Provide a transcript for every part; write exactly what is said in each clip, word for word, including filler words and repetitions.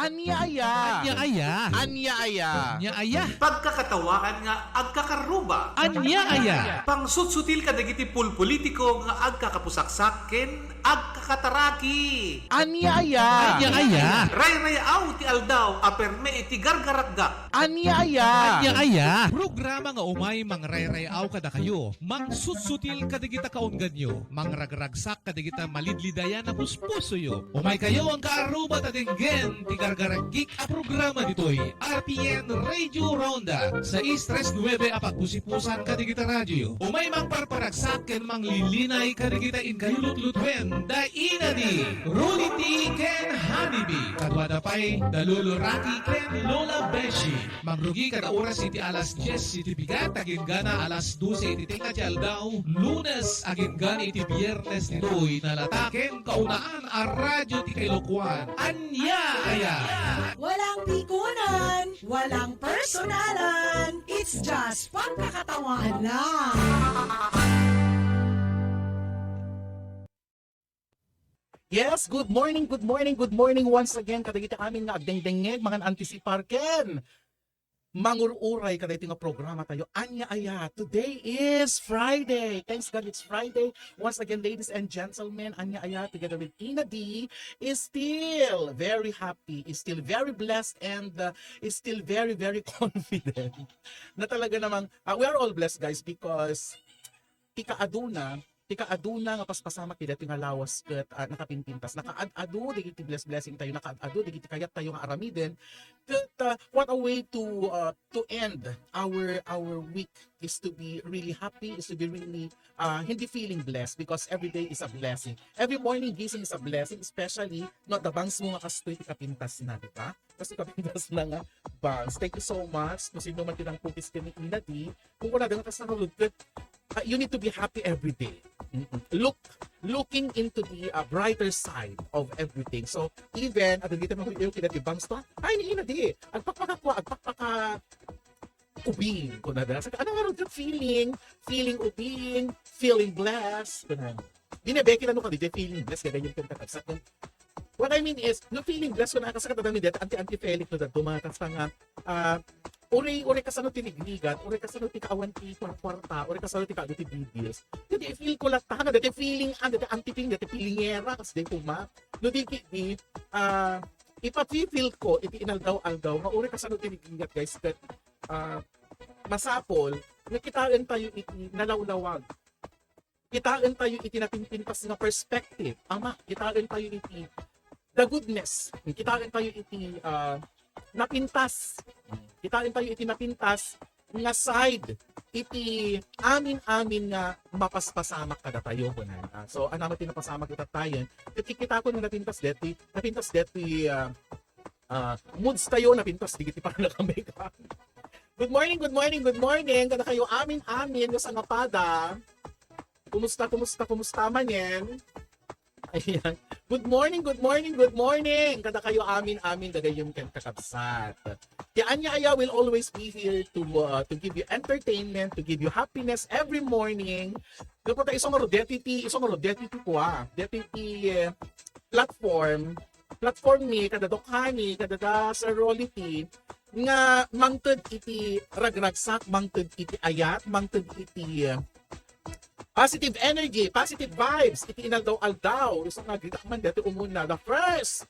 Ania aya? Ania aya? Ania aya? Ania aya? Pagkakatawaan nga agkakaruba. Ania aya? Pangsutsutil kadagiti pulpolitiko nga agkakapusaksak ken agkakataraki. Ania aya? Ania aya? Rayrayaw ti aldaw a perme iti gargarakgak. Ania aya? Ania aya? Programa nga umay mangrayrayaw kadakayo, mangsutsutil kadagita kaungganyo, mangragragsak kadagita malidlidayan a puspusoyo. Umaykayo, agkakaruba, ta denggen ti gargaragik a programa ditoy R P N Radio Ronda, sais tres nuebe a pagpusipusan kadagita radio. Umay mangparparagsak ken manglilinay kadagita inkayo lutlutuen da Ina D, Rudy T ken Honey B. Kaduada pay da Lolo Rocky ken Lola Beshi. Mangrugi kada oras iti alas dies iti bigat, agingga alas dose iti tengnga ti aldaw, Lunes, agingga iti Biernes ditoy nalata ken kaunaan a radio ti Kailokuan. Ania aya? Walang pikunan, walang personalan. It's just pagkakatawaan lang. Yes, good morning, good morning, good morning once again kadagiti amin nga agdengdengngeg, mangan-antisipar ken mangur-uray kadagiti nga programa tayo. Ania aya? Today is Friday. Thanks God it's Friday. Once again, ladies and gentlemen, Ania aya together with Ina D is still very happy, is still very blessed, and uh, is still very, very confident na talaga namang, uh, we are all blessed, guys, because ti kaaduna, ti kaaduna nga paspasamak iti daytoy nga lawas ket, ah, nakapimpintas. Nakaad-adu dagiti bless-, blessing tayo, nakaad-adu dagiti kayat tayo nga aramiden. Ket, ah, what a way to, ah, to end our, our week is to be really happy, is to be really, ah, hindi feeling blessed because every day is a blessing. Every morning gising is a blessing, especially no adda bangs mo nga kastoy ti kapintas na, di ba? Kastoy kapintas na nga bangs. Thank you so much. Kung sino man tinangkukis kami, Ina D, kung wala dang kasarulod, uh, you need to be happy every day. Mm-mm. Look, looking into the uh, brighter side of everything. So, even, at dito mga video, kina di bangs to, ay, ni Ina D, agpakpakakwa, agpakpaka ubing, kuna da. Sa ano nga ron, feeling, feeling ubing, feeling blessed, kuna. Di na, Becky, ano ka, di feeling blessed, kaya yung kanta, sa What I mean is, no feeling blessed ko na, kasi katadami dati, anti-anti Felix no, dati, mga kasta nga, ah, uri, uri kasano ti rigrigat, uri kasano ti kaawan ti kwarta, uri kasano ti kaadu ti bills. Dati, feel ko latta, dati, feeling, ah, dati, antiping, dati, feelingera, kasi di kuma. No, di, di, ah, ipa-feel ko, iti inaldaw-aldaw, nga uri kasano ti rigrigat, guys, that, ah, masapol, nga kitaen tayo iti nalawlawag. Kitaen tayo iti napinpintas nga perspective. Ama, kitaen tayo iti the goodness. Kitaen tayo iti, ah, napintas. Kitaen tayo iti napintas nga side iti amin-amin nga mapaspasamak kadatayo, kunan. Ah, so, anama ti napasamak ita tayo. Ket kikita ko nga napintas deti, napintas deti, ah, ah, moods tayo, napintas digiti para na kami ka. Good morning, good morning, good morning. Kada kayo amin-amin nga sangapada. Kumusta, kumusta, kumusta manen? Ayan. Good morning, good morning, good morning. Kada kayo amin, amin, dagayum ken kakabsat. Ti Ania Aya will always be here to, uh, to give you entertainment, to give you happiness every morning. Gapu ta iso nga ro deti ti, iso nga ro deti ti kua, deti ti, eh, platform, platform ni kada Doc Honey, kada da Sir Rolly T, nga mangted iti ragragsak, mangted iti ayat, mangted iti, eh, positive energy, positive vibes, iti inaldaw-aldaw. Isu nga agritak man deti umuna, the first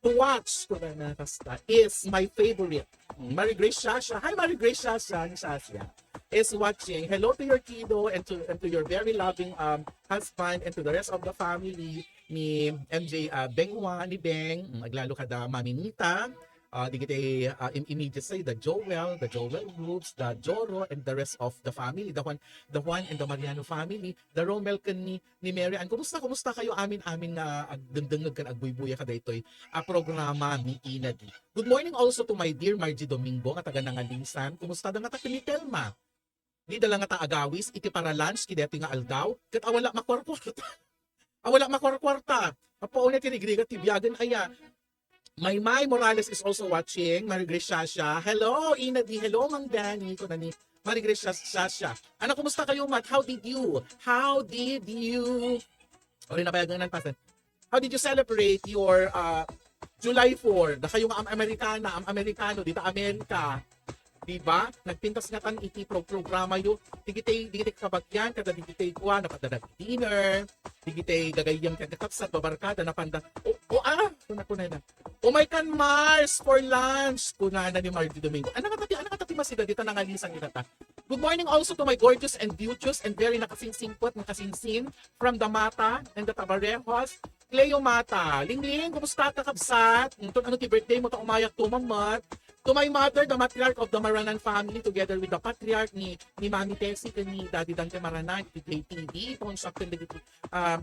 to watch, kuna na kasta, is my favorite, Marie Grace Shasha. Hi, Marie Grace Shasha, ni Shasha is watching. Hello to your kiddo and to, and to your very loving, um, husband and to the rest of the family ni M J, uh, Bengwa, ni Beng, mm, aglalo kada Mami Nita, uh, digiti, uh, im-, immediate say, the Joel, the Joel Groups, the Joro, and the rest of the family, the Juan, the Juan and the Mariano family, the Romel ken ni ni Mary Ann. Kumusta, kumusta kayo amin-amin nga agdengdengngeg ken agbuybuya kadaytoy a programa ni Ina D. Good morning also to my dear Margie Domingo nga taga Nangalisan. Kumusta da ngata ken ni Telma? Di da la ngata agawis iti para lunch iti daytoy nga aldaw ket a wala makuarkuarta. A wala makuarkuarta. Apo, una ti rigrigat ti biagen aya. Maymay Morales is also watching. Marie Grace Shasha. Hello, Ina D. Hello, Mang Danny. Kuna ni Marie Grace Shas-, Shasha. Ano, kumusta kayo, Mat? How did you? How did you? Ori na ba yung pasen? How did you celebrate your, uh, July four, dakayo nga am-Amerikana, am-Amerikano, dita Amerika. Di ba? Nagpintas ngatan iti pro-, programayo. Digitay, digitay kabagian, kada digitay kua, napanda nag-dinner. Digitay gagayyem ken kakabsat, babarkada, napanda. O, o, ah, kuna, kuna na. "Oh my kan Mars for lunch," kunana ni Margie Domingo. Ano nga tati, ano nga tati masida, dita nangalisan kita ta. Good morning also to my gorgeous and beauteous and very nakasingsingpot, nakasinsin from the Mata and the Tabarejos, Cleo Mata. Lingling, kumusta ka, kabsat? Inton ano ti birthday mo, ta umayak tumammat. To my mother, the matriarch of the Maranan family, together with the patriarch ni, ni Mami Tessie, ken ni Daddy Dante Maranan, iti J T V, constructed dagiti, ah,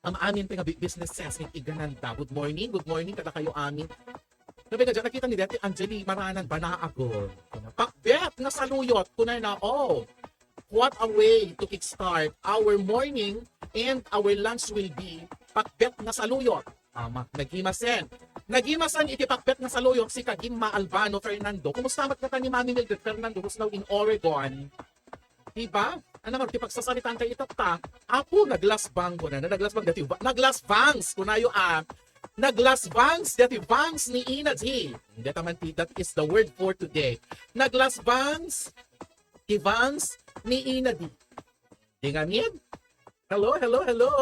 am-amin ti nga bi-, businesses, ni Igananda. Good morning, good morning, kadakayo amin. Sabi nga dyan, nakita ni Dati Angeli Maranan, Banaago. Pakbet nga saluyot, kunana, oh, what a way to kickstart our morning and our lunch will be pakbet nga saluyot. Tama, nagimasen. Nagimasen iti pakbet nga saluyot si Kagimma Albano Fernando. Kumusta met ngata ni Mami Mildred Fernando, who's now in Oregon? Diba? Ano nga, ti pagsasaritaan tayo itatta? Apo, naglasbang ko na. Naglasbang dati ba? Naglasbangs ko na yo, ah. Naglasbangs dati bangs ni Ina G. Hindi naman ti, that is the word for today. Naglasbangs, ti bangs ni Ina D. Di nga min? Hello, hello, hello.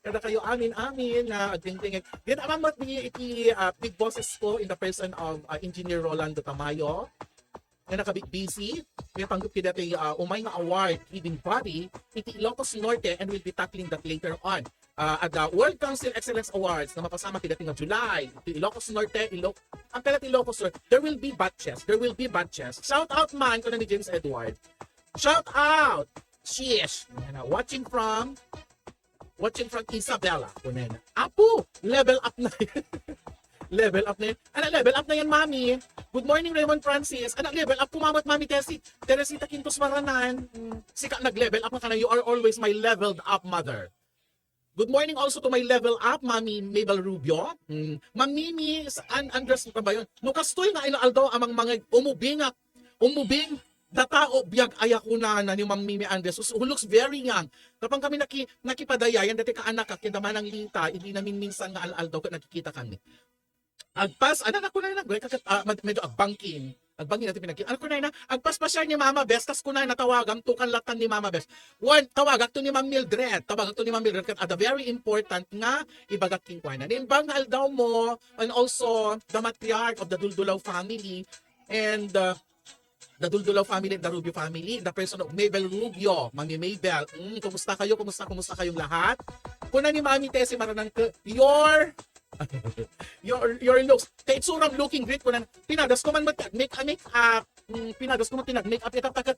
Kada kayo amin-amin na agdingdingit. Di naman mat di iti, ah, big bosses ko in the person of, ah, Engineer Rolando Tamayo. Nga nakabit busy, may panggap kida ti, ah, umay nga award giving body iti Ilocos Norte, and we'll be tackling that later on. Ah, at the World Council Excellence Awards nga mapasama kida ti nga July, iti Ilocos Norte, Ilo-, ang kala ti Ilocos Norte, there will be batches, there will be batches. Shout out man, kuna ni James Edward. Shout out! Shish! Watching from, watching from Isabela. Kunana. Apo, level up na. Level up na yan. Anak, level up na yan, Mami. Good morning, Raymond Francis. Anak, level up, kumamat, Mami Tessie. Teresita Quintos Maranan. Mm, sika, nag-level up na ka na. You are always my leveled up mother. Good morning also to my level up, Mami Mabel Rubio. Mm, Ma'am Mimi, saan Andres mo ba yun? No, kastoy nga ino aldaw amang mga umubing ak-, umubing da tao biag aya kunana ni Ma'am Mimi Andres, who, who looks very young. Kapag kami naki-, nakipadayayan, dati kaanak ka, kinta manang Lita, hindi namin minsan nga al-aldaw ka nakikita kami. Agpas, ano na kunana, nag-, ah, med-, medyo agbangking. Agbangking natin pinagkita. Ano kunana, agpas pa siya ni Mama Bes, tas kunana, tawagam to kan latan ni Mama Bes. One, tawagak to ni Ma'am Mildred, tawagak to ni Ma'am Mildred, kat ada very important nga ibagak king kuana. Nimbang nga aldaw mo, and also the matriarch of the Duldulaw family, and, uh, the Duldulaw family, the Rubio family, the person of Mabel Rubio, Mami Mabel. Mm, kumusta kayo? Kumusta, kumusta kayong lahat? Kuna ni Mami Tessie Maranan, your, your, your looks. Kay itsuram looking great, kuna, pinadas ko man mat-, make, ah, make up. Mm, pinadas ko man tinag-make up, ita tagat.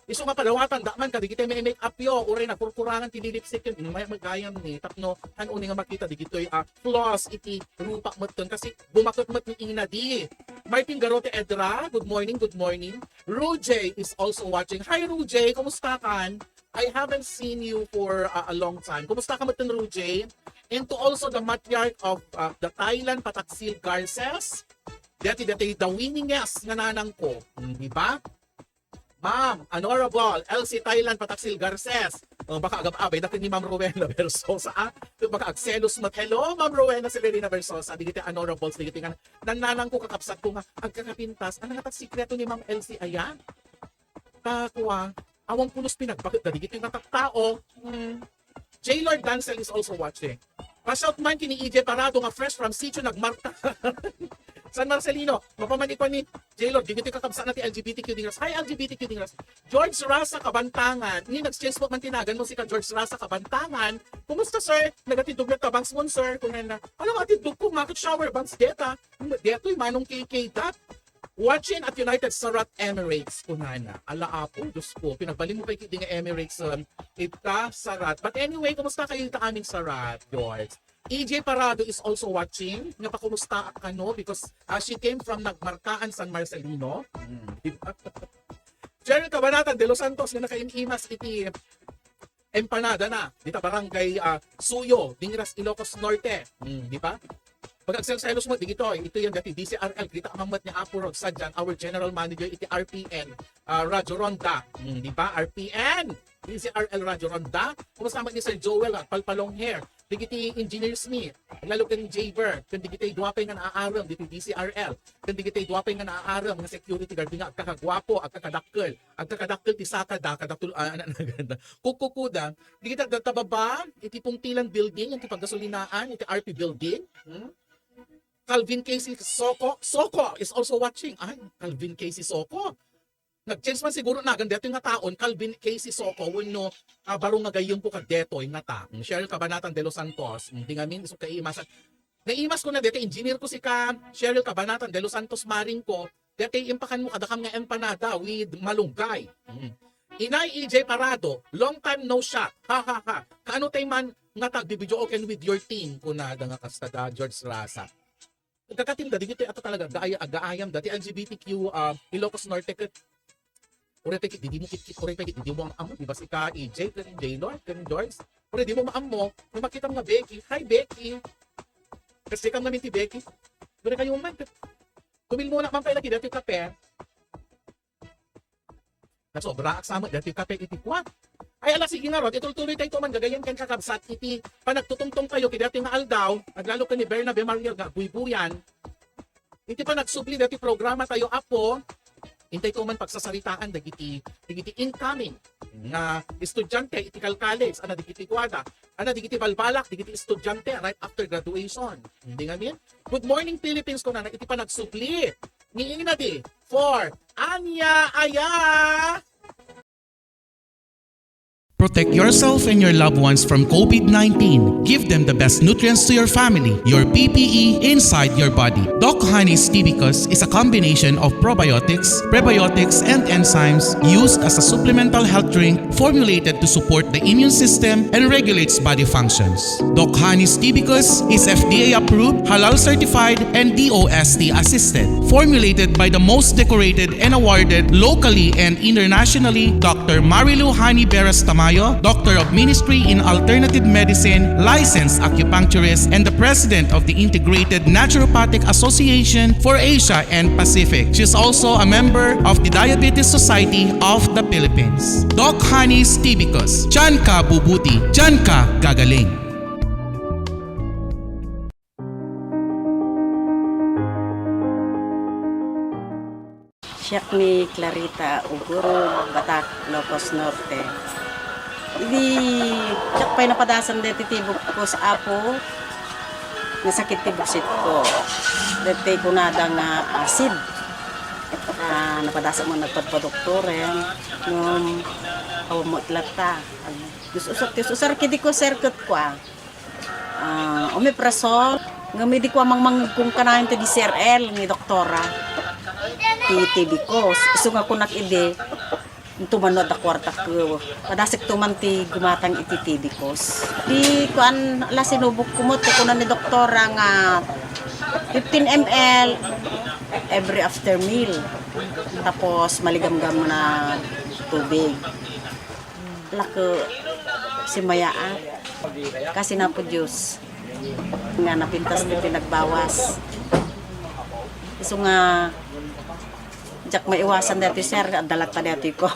Isu nga padawatan, da man, kadigiti may make up yo, uray na, kurkurangan, ti lipstick yun, may magayam ni, tapno, ano ni nga makita, digitoy, ah, flaws, iti rupak metten, kasi bumakot met ni Ina D. Martin Garote Edra, good morning, good morning. Rujay is also watching. Hi, Rujay, kumusta kan? I haven't seen you for, uh, a long time. Kumusta ka metten, Rujay? And to also the matriarch of, uh, the Thailand, Pataksil Garces. Dati, dati, the winningest nga nanang ko. Hmm, di ba? Ma'am, Honorable Elsie Thailand Pataksil Garces. Oh, baka agab-abay, dati ni Ma'am Rowena Versosa, ah. Baka agselos mat. Hello, Ma'am Rowena Severina Versosa. Digiti honorables, digiti nga, nananang ko, kakabsat ko nga, agkakapintas. Ano nga tag sikreto ni Ma'am Elsie, ayan? Kakua, awang pulos pinagbaket, digiti nga tattao. Hmm. J Lord Dancel is also watching. Pa-shout man kini E J Parado nga fresh from Sitio Nagmarka. San Marcelino, mapaman ikuan ni J Lord, digiti kakabsat na ti L G B T Q dingras. Hi, L G B T Q dingras. George Rasa Kabantangan, ni nag-change po man tinagan mo si ka George Rasa Kabantangan. Kumusta, sir? Nagatindog na tabang sponsor. Kung na, ano nga tindog ko, market shower, bangs deta. Deto'y manong K K dat. Watching at United Sarat Emirates, kunana. Ala, apo, Diyos ko, pinagbalin mo pa ikit nga Emirates, um, ita, Sarat. But anyway, kumusta kayo ita aming Sarat, George? E J Parado is also watching. Nga pa, kumusta ka, no? Because, uh, she came from Nagmarkaan, San Marcelino. Hmm, di ba? Cheryl Cabanatan de los Santos nga nakaimimas iti empanada na, dita barangay, ah, Suyo, Dingras, Ilocos Norte. Hmm, di ba? Pag agselselos mo, digito, ito yung dati D C R L, kita ang mat ni Apo Rod Sadyan, our general manager, iti R P N, ah, Radyo Ronda. Hmm, di ba? R P N, D C R L Radyo Ronda. Kumusta man ni Sir Joel, ah, Palpalong Hair? dagiti engineers mi, lalo ken Javer, ken dagiti dua pay nga naaarem ditoy D C R L, ken dagiti dua pay nga naaarem nga security guard nga agkakaguapo, agkakadakkel, agkakadakkel ti saka da, kadatul-, ah, na-, naganda. Kukkukuda, dagiti agtababa, iti Pungtilan Building, iti paggasolinaan, iti R P Building. Hmm? Calvin K C Soco, Soco is also watching. Ay, Calvin K C Soco. Nag-change man siguro nagan detoy nga taon, Calvin K C Soco, wenno, ah, baro nga gayyemko kad detoy nga ta. Mm, Cheryl Cabanatan de los Santos, mm, di ngamin, isok kaimasan. Naimas ko na detoy, engineer ko sika, Cheryl Cabanatan de los Santos, maring ko, detoy impakan mo kadakam nga empanada with malunggay. Mm. Inay E J Parado, long time no shot. Ha, ha, ha. Kaano tay man nga tagbibidio oken with your team, kunada nga kasta da, George Rasa. Nagkakatim da, digiti ato talaga, gaay-, agaayam da, ti L G B T Q, ah, Ilocos Norte ket, uray pay ket, didi mo kitkit, uray pay ket, didi mo ammo, di ba, sika, A J, ken Jaylor, ken George? Uray, di mo maammo, no makitam nga Becky, "Hi, Becky." Kasi kam namin ti Becky. Uray kayo man, ket, tumilmuna man pay lagi dati kape. Nasobra ak sa met dati kape iti kuan. Ay, ala, sige ngarud, itultuloy tayo man gagayyem ken kakabsat iti panagtutungtong tayo iti dati nga aldaw, aglalo ken ni Bernabe Mariel nga buybuyan. Iti panagsubli dati programa tayo, Apo, intay ko man pagsasaritaan dagiti, dagiti incoming nga estudiante iti Cal College, ana dagiti kuada, ana dagiti balbalak, dagiti estudiante right after graduation. Hindi ngamin? Good morning, Philippines, kunana iti panagsubli ni Ina di for Ania Aya. Protect yourself and your loved ones from COVID nineteen. Give them the best nutrients to your family, your P P E inside your body. Doc Honey's Tibicus is a combination of probiotics, prebiotics, and enzymes used as a supplemental health drink formulated to support the immune system and regulates body functions. Doc Honey's Tibicus is F D A approved, halal certified, and D O S T assisted. Formulated by the most decorated and awarded locally and internationally, Doctor Marilu Honey Beras Tamayo, Doctor of Ministry in Alternative Medicine, licensed acupuncturist, and the President of the Integrated Naturopathic Association for Asia and Pacific. She is also a member of the Diabetes Society of the Philippines. Doc Honey's Tibicus, diyan ka bubuti, diyan ka gagaling. Siak ni Clarita Ugurog, Batac, Ilocos Norte. Idi siak pay napadasan deti tibukos, Apo, nasakit ti buksit ko. Deti kunada nga acid. Ah, napadasan mo nagpadpadoktoren, ngem awan met latta. Ag-, us-usar, us-usar kidi ko, sir, ket kua. Ah, omeprazole, ngem idi kua mangmangngegkon kanayon ti D C R L ni doktora. Ti T B ko. Isu nga kunak idi, inton mano adda kuartak, padasek to man ti gumatang iti T B ko. Di kuan, ala, sinubok ko met, ti kuna ni doktora nga fifteen M L every after meal. Tapos maligamgam na tubig. Lako, simmayaat. Kasi na po Diyos nga napintas ti pinagbawas. Isu nga, diak maiwasan dati, sir, adda latta dati ko.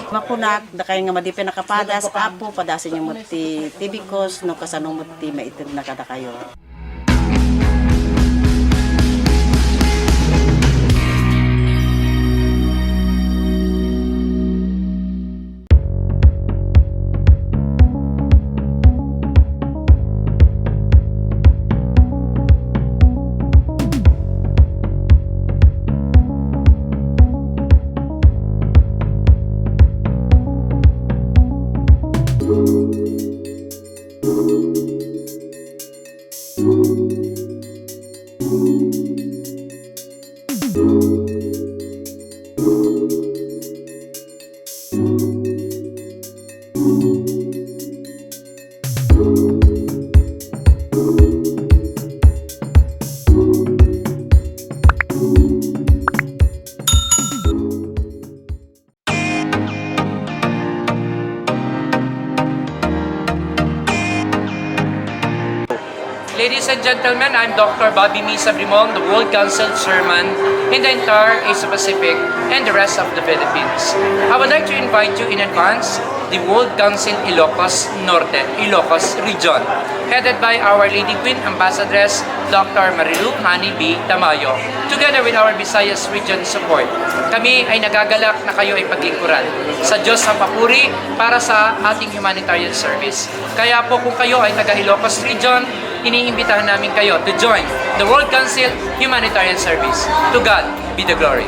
Makunak, dakay nga madi pay nakapadas, Apo, padasenyo met ti tibikos, no kasano met ti maitedna kadakayo. and gentlemen, I'm Doctor Bobby Misa Brimong, the World Council Chairman in the entire Asia Pacific and the rest of the Philippines. I would like to invite you in advance the World Council Ilocos Norte, Ilocos Region, headed by Our Lady Queen Ambassadress Doctor Marilu Honey B. Tamayo, together with our Visayas Region support. Kami ay nagagalak na kayo ay paglingkuran sa Diyos ang papuri para sa ating humanitarian service. Kaya po, kung kayo ay taga Ilocos Region, iniimbitahan namin kayo to join the World Council Humanitarian Service. To God be the glory.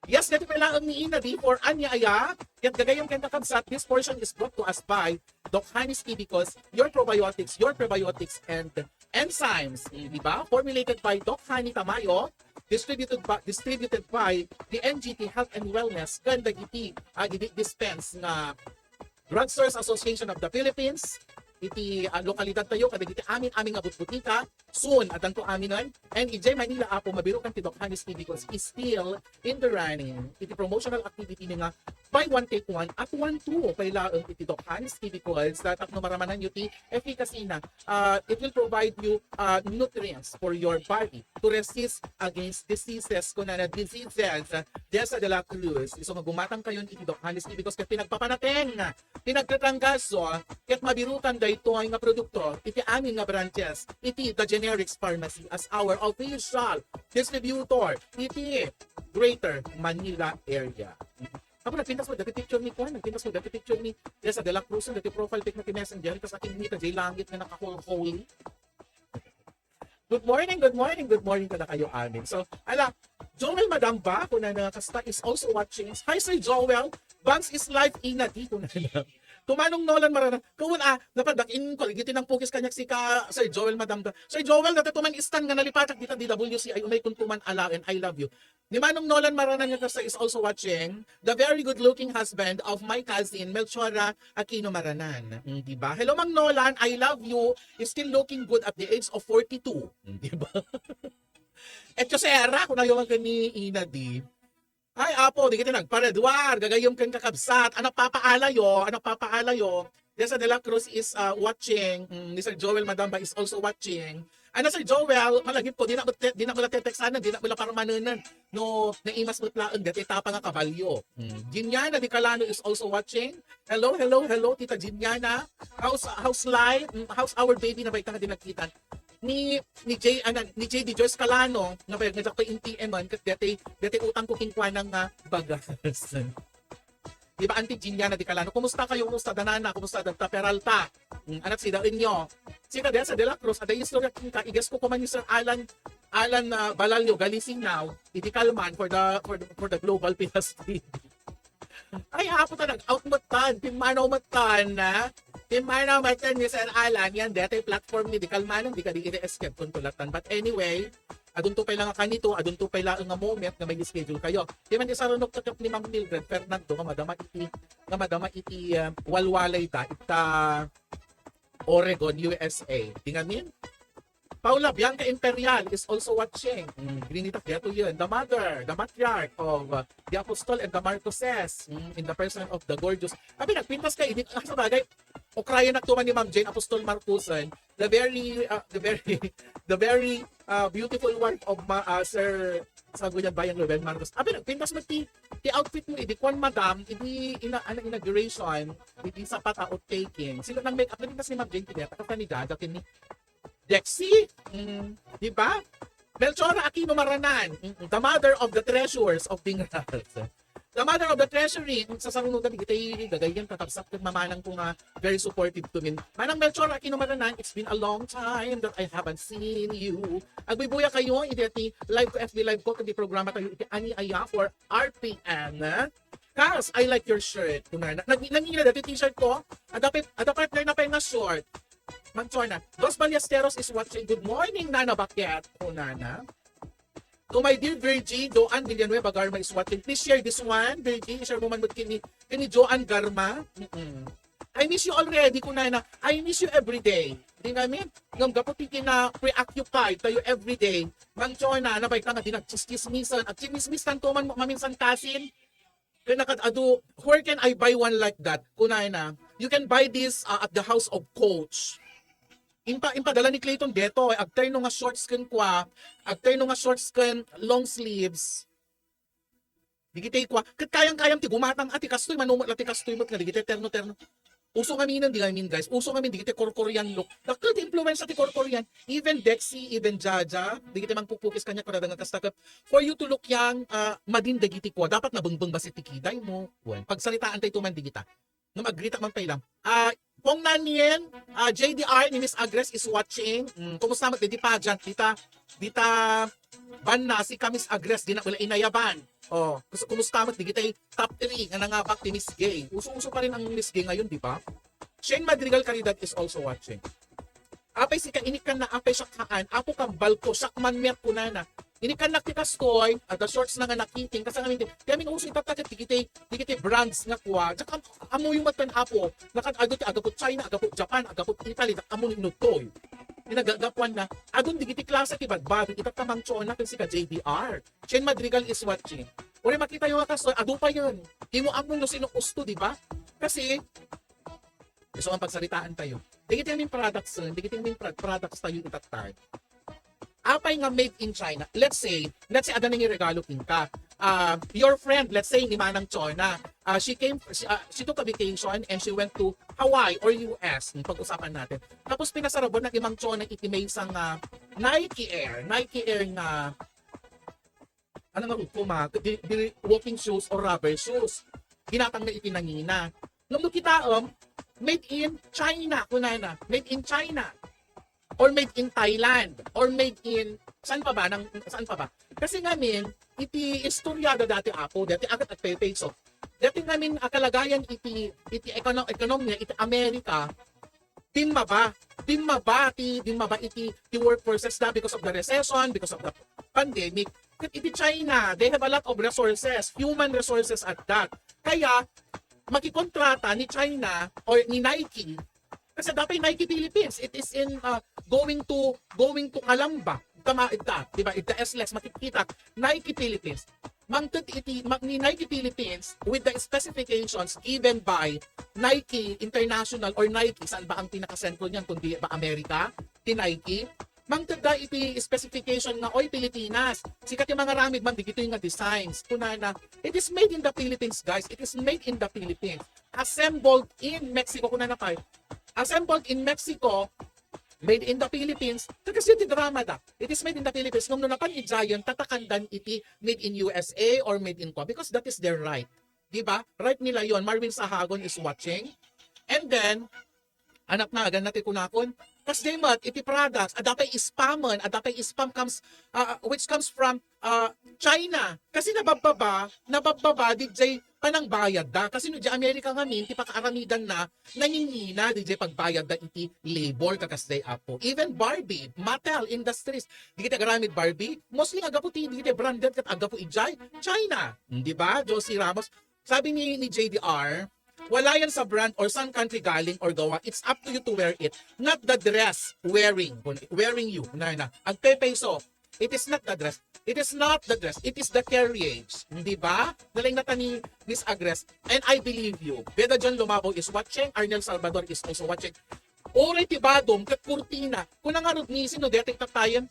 Yes, dati pay laeng ni Ina D for ania aya. Ket gagayyem ken kakabsat, this portion is brought to us by Doc Honey's Tibicos, your probiotics, your prebiotics, and enzymes. Mm, di ba? Formulated by Doc Honey Tamayo, distributed by, distributed by the N G T Health and Wellness, ken dagiti, ah, idi-dispense nga Drugstores Association of the Philippines, iti, ah, lokalidad tayo, kadagiti amin, amin nga butbutika. Soon, addanto aminen. And idiay Manila, Apo, mabirukan ti Doc Honey's Tibicos is still in the running. Iti promotional activity ni nga buy one, take one at one, two pay laeng iti Doc Honey's Tibicos, ah, tapno maramananyo ti efficacy na. Ah, it will provide you, ah, nutrients for your body to resist against diseases, kunana diseases, ah, Dessa de la Cruz. Isu nga gumatang kayon iti Doc Honey's Tibicos ket pinagpapanateng ti nagtatanggaso ket mabirukan daytoy nga produkto iti amin nga branches iti The Generics Pharmacy as our official distributor iti Greater Manila area. Apo, nagpintas mo dati picture ni kuan, nagpintas mo dati picture ni Dessa de la Cruz, dati profile pic na ti Messenger, kas akin ni ta jay langit nga nakahol-holy. Good morning, good morning, good morning kadakayo amin. So, ala, Joel Madamba, kunana kasta, is also watching. Hi, Sir Joel. Bangs is live, Ina D, kunana. Ti Manong Nolan Maranan. Kawan, ah, napadak in ko, igiti nang pukis kaniak sika, Sir Joel Madamba. Sir Joel, dati tuman istan nga nalipatak dita D W C I, umay kun tuman alaen, I love you. Ni Manong Nolan Maranan nga kasta is also watching. The very good-looking husband of my cousin, Melchora Aquino Maranan. Mm, di ba? Hello, Mang Nolan. I love you. You're still looking good at the age of forty-two. Mm, di ba? Etyo Sera, kunayo nga gani, Ina D. Ay, Apo, di kita nagparaduar. Gagayyem ken kakabsat. Anak papaalayo, anak papaalayo. Dessa de la Cruz is, uh, watching. Mm, ni Sir Joel Madamba is also watching. Ano, Sir Joel, malagip ko, di na, di na mo la teteksanan, di na mo la parmanenen. No, naimas mo laeng, dati tapa nga kabalyo. Mm. Jiniana Di Calano is also watching. Hello, hello, hello, Tita Jiniana. How's, how's life? Mm, how's our baby na ba itang di nagkita? Ni, ni J, ano, ni J D Joyce Calano, nga ba, nga dakpa in T M, kat dati, dati utang ko kinkuanang nga bagas. Di ba, Auntie Jiniana Di Calano? Kumusta kayo? Kumusta danana? Kumusta Danta Peralta? Mm, anak si Dainyo. Si Kadesa de la Cruz, aday istorya kinka, iges ko kuman ni Sir Alan, Alan, ah, Balalio, Galisinaw, idi kalman for the, for the, for the Global Pinas T V. Ay, apo ta, nag-out mo tan, pimmanaw mo tan, na? Pimmanaw mo tan ni Sir Alan, yan, deta platform ni, di kalmanan, di ka di iti escape kung tulatan. But anyway, adunto pay lang nga kanito, adunto pay lang nga moment nga may schedule kayo. Di man di sarunok takap ni Ma'am Mildred Fernando nga madama iti, nga madama iti, um, walwalay ta, ita Oregon, U S A. Di ngamin? Paula Bianca Imperial is also watching. Mm, grinitak diato yun. The mother, the matriarch of, uh, the Apostol and the Marcoses, mm, in the person of the gorgeous. Abi, nagpintas ka, hindi, ah, sa bagay, ukrayan na tuman ni Ma'am Jane Apostol Marcosan, the very, uh, the very, the very, uh, beautiful wife of ma-, uh, Sir Sangguniang Bayan Ruben Marcos. Abi, nagpintas mo ti, ti outfit mo, idi kwan, madam, idi ina-, ano, inauguration, idi sapata oath taking. Sino nang make-up? Nagpintas ni Ma'am Jane, kanya, takap ni Dada, kini Dexy, mm, di ba? Melchora Aquino Maranan, mm, the mother of the treasures of Dingrals. The mother of the treasury, sasarunotan, digitay gagayyem, kakabsat, ket mamanang ko nga very supportive to me. Manang Melchor Aquino Maranan, it's been a long time that I haven't seen you. Agbuybuya kayo, iti live ko, F B live ko, ket programa tayo, iti Ani Aya for R P N. Kas, I like your shirt. Kunana, nag-, nangina dati t-shirt ko. Ada pa, ada partner na pa nga short. Magchorna. Dos Ballesteros is watching. Good morning, Nana Baket. Kunana. To my dear Virgie, Joanne Villanueva Garma is watching. Please share this one, Virgie. Share mo man with kini, kini Joanne Garma. Mm-mm. I miss you already, kunana. I miss you every day. Di nga, min? Ngam gapu ti kina preoccupied tayo every day. Mang Chona, nabay ka nga, di nagchischismisan. At chinismis tanto man mo, maminsan kasin. Kaya nakad-adu, where can I buy one like that? Kunana, you can buy this, uh, at the House of Coach. Impa, impadala ni Clayton Geto, eh, agterno nga shorts ken kwa, agterno nga shorts ken long sleeves. Digitay kwa, ket kayang-kayam ti gumatang, ati kastoy, manumot la ti kastoy met nga digitay terno-terno. Uso ngamin, di ngamin, guys. Uso ngamin, digitay korkorian look. Dakkel ti influensya ti korkorian. Even Dexy, even Jaja, digitay mangpukpukis kanya, kada nga kasta ket, for you to look young, ah, madin dagiti kwa. Dapat nabengbeng basit ti kiday mo. Wen, pagsaritaan tayo tuman digita. Ngem agrita man pay lang. Ah, Pong Nanien, ah, J D R ni Miss Agres is watching. Mm, kumusta met di pageant? Dita, dita banna si ka Miss Agres, di na wala inayaban. Oh, kus-, kumusta met digitay top three nga nangabak ti Miss Gay? Uso-uso pa rin ang Miss Gay ngayon, di ba? Shane Madrigal Caridad is also watching. Apay sika, inikkan na apay siak haan, apo kambal ko, siak man met kunana. Inikkan na ti kastoy, at the shorts na nga nakiting, kasi ngamin, kaya min uso itattaket, digitay, digitay brands nga kwa, tsaka am-, amuyo met kan apo, nakan adu ti agapu China, agapu Japan, agapu Italy, dak amu ni inutoy. Inagagapuan na, adun digiti klase ti badbado, itatta Mang Chona, ken sika J D R. Shane Madrigal is watching. Uri makita yo nga kastoy, adu pa yun. Di mo ammo no sino usto, di ba? Kasi, So, ang pagsaritaan tayo. Digiti amin products, eh, digiti amin pro-, products tayo itattan. Apay nga made in China. Let's say, let's say, ada nang iregalo kinka. Ah, your friend, let's say, ni Manang Chona, ah, she came, she, ah, she took a vacation and she went to Hawaii or U S. Hmm, pag-usapan natin. Tapos pinasarabon na ni Mang Chona iti may isang, ah, Nike Air. Nike Air nga ano nga rugko, ma? Di, di walking shoes or rubber shoes. Ginatang na iti nangina. Ngem no kitaem, made in China, kunana. Made in China. Or made in Thailand. Or made in, saan pa ba? Nang, saan pa ba? Kasi ngamin, iti istorya da dati apo, dati agat at pepe. So, dati ngamin akalagayan iti, iti ekono-, ekonomiya, iti Amerika, dimmaba, dimmaba ti, dimmaba iti, ti workforces da because of the recession, because of the pandemic. Ket iti China, they have a lot of resources, human resources at that. Kaya, makikontrata ni China or ni Nike, kasi dati Nike Philippines, it is in, uh, going to, going to Calamba. Tama, ita, di ba? Ita S L S, makikita, Nike Philippines. Mangted iti, ma-, ni Nike Philippines with the specifications given by Nike International or Nike, saan ba ang pinakasentro niyan, kundi ba Amerika? Ti Nike? Mangted da iti specification nga, "Oy, Pilipinas, sika ti mangaramid man digitoy nga designs." Kunana, "It is made in the Philippines, guys. It is made in the Philippines. Assembled in Mexico." Kunana pay, "Assembled in Mexico, made in the Philippines." Kasi ti drama da. "It is made in the Philippines." Ngem no napan idiayen, tatakandan iti made in U S A or made in kwa, because that is their right. Di ba? Right nila yon. Marvin Sahagon is watching. And then, anak na, agan na ti kunakon. Kasdiay met, iti products, adda pay spam-en, adda pay spam comes, ah, which comes from, ah, China. Kasi nababbaba, nababbaba, di jay panangbayad da. Kasi no, di Amerika ngamin, ti pakaaramidan na, nangingina, di jay pagbayad da iti labor, kakasdiay apo. Even Barbie, Mattel Industries, di kita agaramid Barbie, mostly agapu ti, di kita branded ket agapu ijay, China. Di ba? Josie Ramos, sabi ni, ni J D R, "Wala yan sa brand or saan country galing or gawa. It's up to you to wear it. Not the dress wearing, wearing you." Na, na. Agpepeso. It is not the dress. It is not the dress. It is the carriage. Di ba? Naling nata ni Miss Agres. And I believe you. Beda John Lumabo is watching. Arnel Salvador is also watching. Uray ti badom ket kurtina. Kuna ngarud ni sino deti tattayen?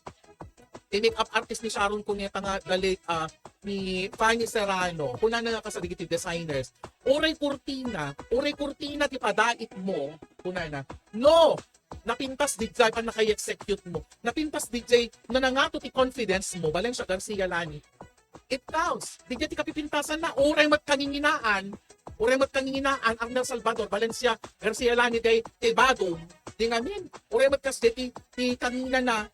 Ti makeup artist ni Sharon Cuneta nga, the late, ah, ni Fanny Serrano. Kuna na nga kasadi iti designers. Uray kurtina, uray kurtina ti padait mo. Kuna na. No! Napintas di jay pan naka-execute mo. Napintas di jay no nangato ti confidence mo. Valencia Garcia Lani. It counts. Didiay ti kapipintasanna, uray met kanginginaan, uray met kanginginaan, Arnel Salvador, Valencia, Garcia Lani, diay, ti badom, di ngamin, uray met kas diay ti, ti kanginana,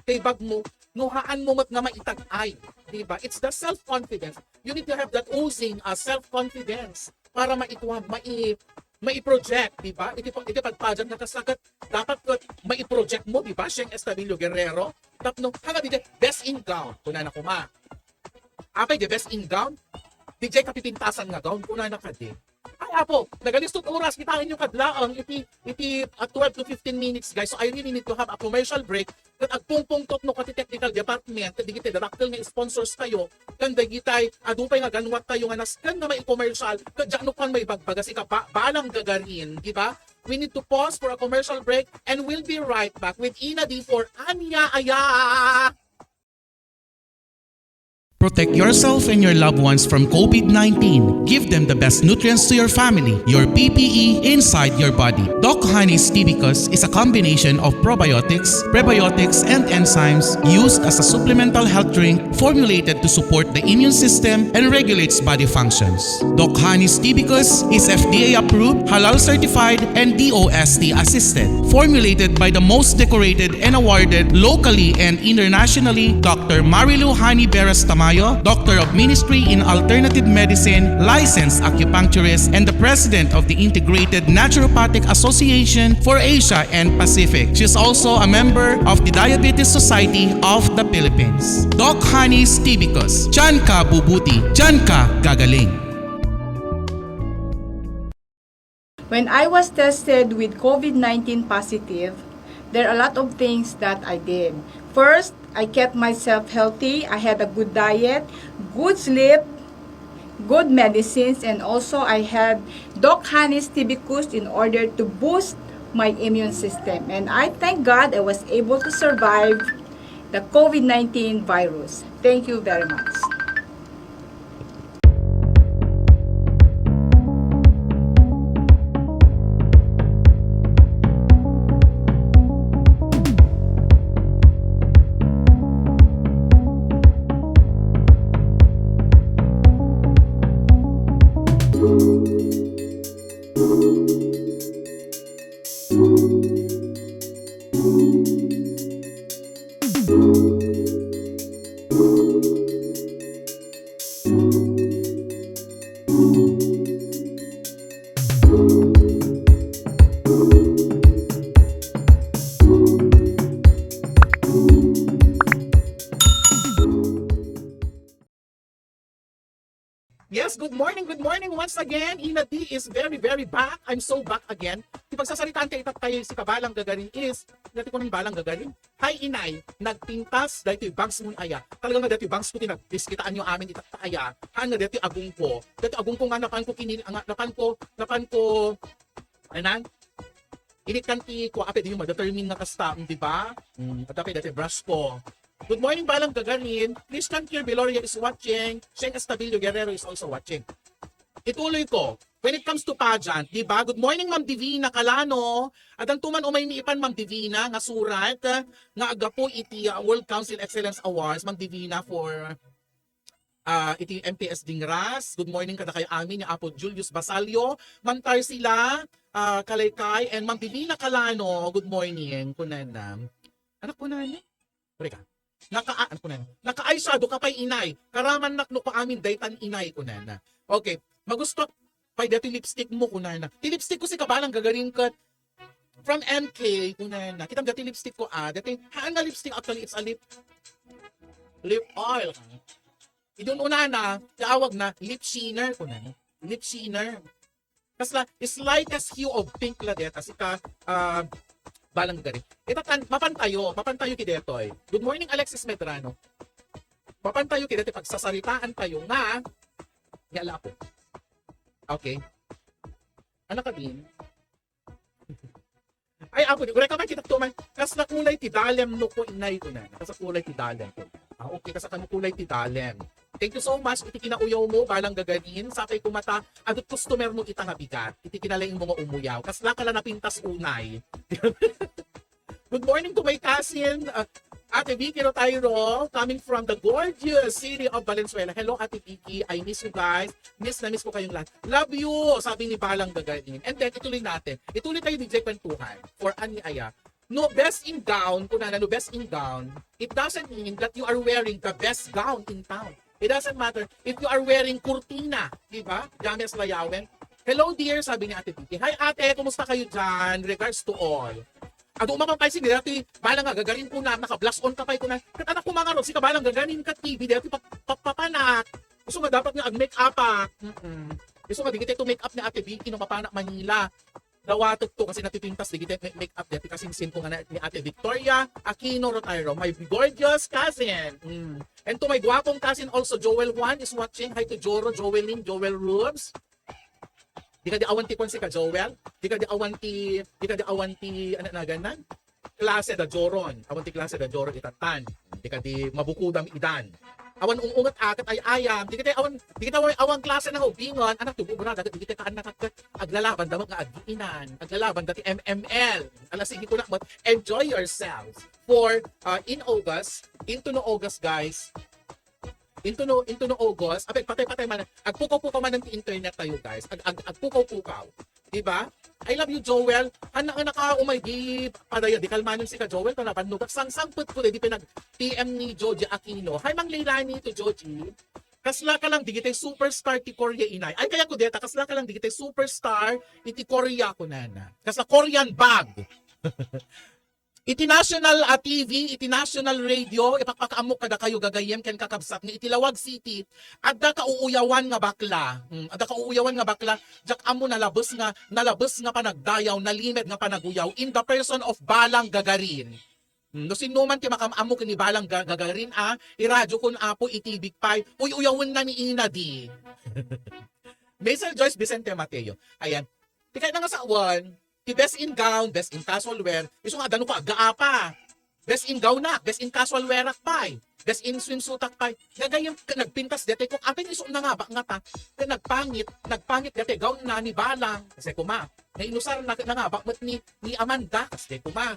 ti bagmo, no haanmo met nga maitag-ay, di ba? It's the self-confidence. You need to have that oozing, uh, self-confidence para maituan, mai-, mai-project, di ba? Iti pa-, iti pagpageant nga kasla ket dapat ket mai-project mo, di ba? Sieng Estabillo Guerrero, tapno, hanga didiay, best in gown, kunana koma. Apay, the best in gown? Didiay kapipintasan nga gown, kunana kadi. Ay, Apo, nagalistot oras, kitaenyo kad laeng iti, iti, ah, twelve to fifteen minutes, guys. So, I really need to have a commercial break. Ket agpungpungtot no kati technical department, ket dagiti dakkel nga sponsors tayo, ken dagitay adu pay nga ganwat tayo nga nasken nga mai-commercial, ket diak no kan maibagbaga si Kaba-, Balang Gagarin, di ba? We need to pause for a commercial break and we'll be right back with Ina D for Ania Aya! Protect yourself and your loved ones from COVID nineteen. Give them the best nutrients to your family, your P P E inside your body. Doc Honey's Tibicus is a combination of probiotics, prebiotics, and enzymes used as a supplemental health drink formulated to support the immune system and regulates body functions. Doc Honey's Tibicus is F D A approved, halal certified, and D O S T assisted. Formulated by the most decorated and awarded locally and internationally, Doctor Marilu Honey Beras Tamayo, Doctor of Ministry in Alternative Medicine, licensed acupuncturist, and the President of the Integrated Naturopathic Association for Asia and Pacific. She's also a member of the Diabetes Society of the Philippines. Doc Honey's Tibicus. Diyan ka bubuti. Diyan ka gagaling. When I was tested with COVID nineteen positive, there are a lot of things that I did. First, I kept myself healthy. I had a good diet, good sleep, good medicines, and also I had Doc Honey's Tibicus in order to boost my immune system. And I thank God I was able to survive the COVID nineteen virus. Thank you very much. Yes, good morning, good morning once again. Ina D is very, very back. I'm so back again. Ti pagsasaritaan tayo, itattayo si Kabalang Gagarin is, dati ko ng Balang Gagarin. Hi, Inay. Nagpintas, dahil ito yung bangs mo, aya. Talagang nga dati yung bangs ko, tinagpis. Kitaan nyo amin, itattaya. Haan nga dati agong ko. Dati agong ko nga napan ko, kinil, nga napan ko, napan ko, anan? Init kan ti ko, apay, di yung ma-determine nga kasta, di ba? Mm, at apay, dati brush ko. Good morning, Balang Gagarin. Christian Kirby Loria is watching. Shane Estabillo Guerrero is also watching. Ituloy ko. When it comes to pageant, di ba? Good morning, Ma'am Divina Calano. Addan to man umay ni ipan, Ma'am Divina, nga surat, ah, nga agapu iti, ah, World Council Excellence Awards, Ma'am Divina, for, ah, iti M P S Dingras. Good morning kadakayo amin, ni Apo Julius Basalio, Ma'am Tarsila, ah, Kalaykay, and Ma'am Divina Calano. Good morning, kunana. Anak, kunana? Pare ka. Naka-, ah, ano ko na? Naka-eyeshadow ka pay, inay. Karaman nak no ko amin daytan, inay, kunana. Okay. Magusto pay dati lipstick mo, kunana. Ti lipstick ko si Kabalang Gagarin ket from M K, kunana. Kitam dati lipstick ko, ah. Dati, haan nga lipstick, actually, it's a lip, lip oil. Idun unana, ti awagna, lip shiner, kunana. Lip shiner. Kasla, slightest hue of pink la deta, sika, ah, Balang Gagarin. Itatan, mapan tayo, mapan tayo ki detoy. Good morning, Alexis Medrano. Mapan tayo ki detoy, pagsasaritaan tayo nga, nga lapo. Okay. Ano ka din? Ay, Apo, di, uray ka man kita tuman. Kasla kulay ti dalem no ko, inay, ko na. Kasla kulay ti dalem ko. Ah, okay, kasla kano kulay ti dalem. Thank you so much. Iti kinauyaw mo, Balang Gagarin. Sapay ko mata, adut customer mo ita nga bigat. Iti kinalaing mo nga umuyaw. Kasla ka la napintas unay. Good morning to my cousin, uh, Ate Vicky Rotairo, coming from the gorgeous city of Valenzuela. Hello, Ate Vicky. I miss you guys. Miss na miss ko kayong lahat. Love you, sabi ni Balang Gagarin. And then, ituloy natin. Ituloy tayo, D J Kwentuhan. For Ani Aya. No best in gown, kung ano, no best in gown, it doesn't mean that you are wearing the best gown in town. It doesn't matter if you are wearing kurtina, di ba? James Layawen. Hello, dear, sabi ni Ate Vicky. Hi, ate, kumusta kayo dyan? Regards to all. Adu, umapang kayo, sige, dati, Balang Gagarin ko na, naka-blush on ka pa, ko na. Kat anak ko, mga ron, si Kabalang Gagarin ka T V, dati, pap-, pap-, papanak. Gusto nga dapat nga ag-make up, ah. Mm-mm. Gusto nga, di kita ito make up ni Ate Vicky, no, papanak Manila. Dawatek to kasi natipintas, di kita make, make up, dati, kasinsin ko nga na, ni Ate Victoria Aquino Rotairo, my gorgeous cousin. Mm. And to my guwapong cousin also, Joel Juan is watching. Hi to Joro, Joelin, Joel Rubes. Di kadi awan ti kuan sika, Joel? Di kadi awan ti, di kadi awan ti, ano na ganan? Klase da Joron. Awan ti klase da Joron itatan. Di kadi mabukudam idan. Awan ungunget aket ay ayam. Di kadi awan, di kadi awan, awan klase nga ubingan. Anak, tubo mo na, dagat, di kadi kaan nakagkat. Aglalaban da nga agiinan. Aglalaban da ti M M L. Ala, sige ko na, enjoy yourselves. For, uh, in August, into no August, guys, into no, into no August, apek, patay-patay man, agpukaw-pukaw man ti internet tayo, guys. Ag, ag, agpukaw-pukaw. Di ba? I love you, Joel. Anak, anak ka, umay, di, padaya, di kalmanon sika, Joel, to nabannog. Sangsangpet ko, di pinag-P M ni Joji Aquino. Hi, Mang Leilani to Joji. Kasla ka lang, di kita superstar ti Korea, inay. Ay, kaya ko, deta, kasla ka lang, di kita superstar, iti Korea ko, nana. Kasla Korean bag. Iti national, ah, T V, iti national radio, ipakpakaammo kadakayo gagayyem ken kakabsat nga iti Laoag City, adda kauuyawan nga bakla. Mm, adda kauuyawan nga bakla, diak ammo nalabes nga, nalabes nga panagdayaw, nalimed nga panaguyaw in the person of Balang Gagarin. Mm, no sinno man ti makaam-ammo ken ni Balang Ga-, Gagarin, ah, iradyo kon Apo, itibig pay, uy-uyawen na ni ina di. Maisel Joyce Vicente Mateo. Ayan. Ti kayat nga sawen, ti best in gown, best in casual wear, isu nga adda no ko aggaapa. Best in gown-ak, best in casual wear-ak pay, best in swimsuit-ak pay. Gagayyem, nagpintas deti ko, apay isu nangabak ngata. Ket nagpangit, nagpangit deti gown-na ni Balang. Kasi kuma, nainusar na, nangabak met ni, ni Amanda. Kasi kuma.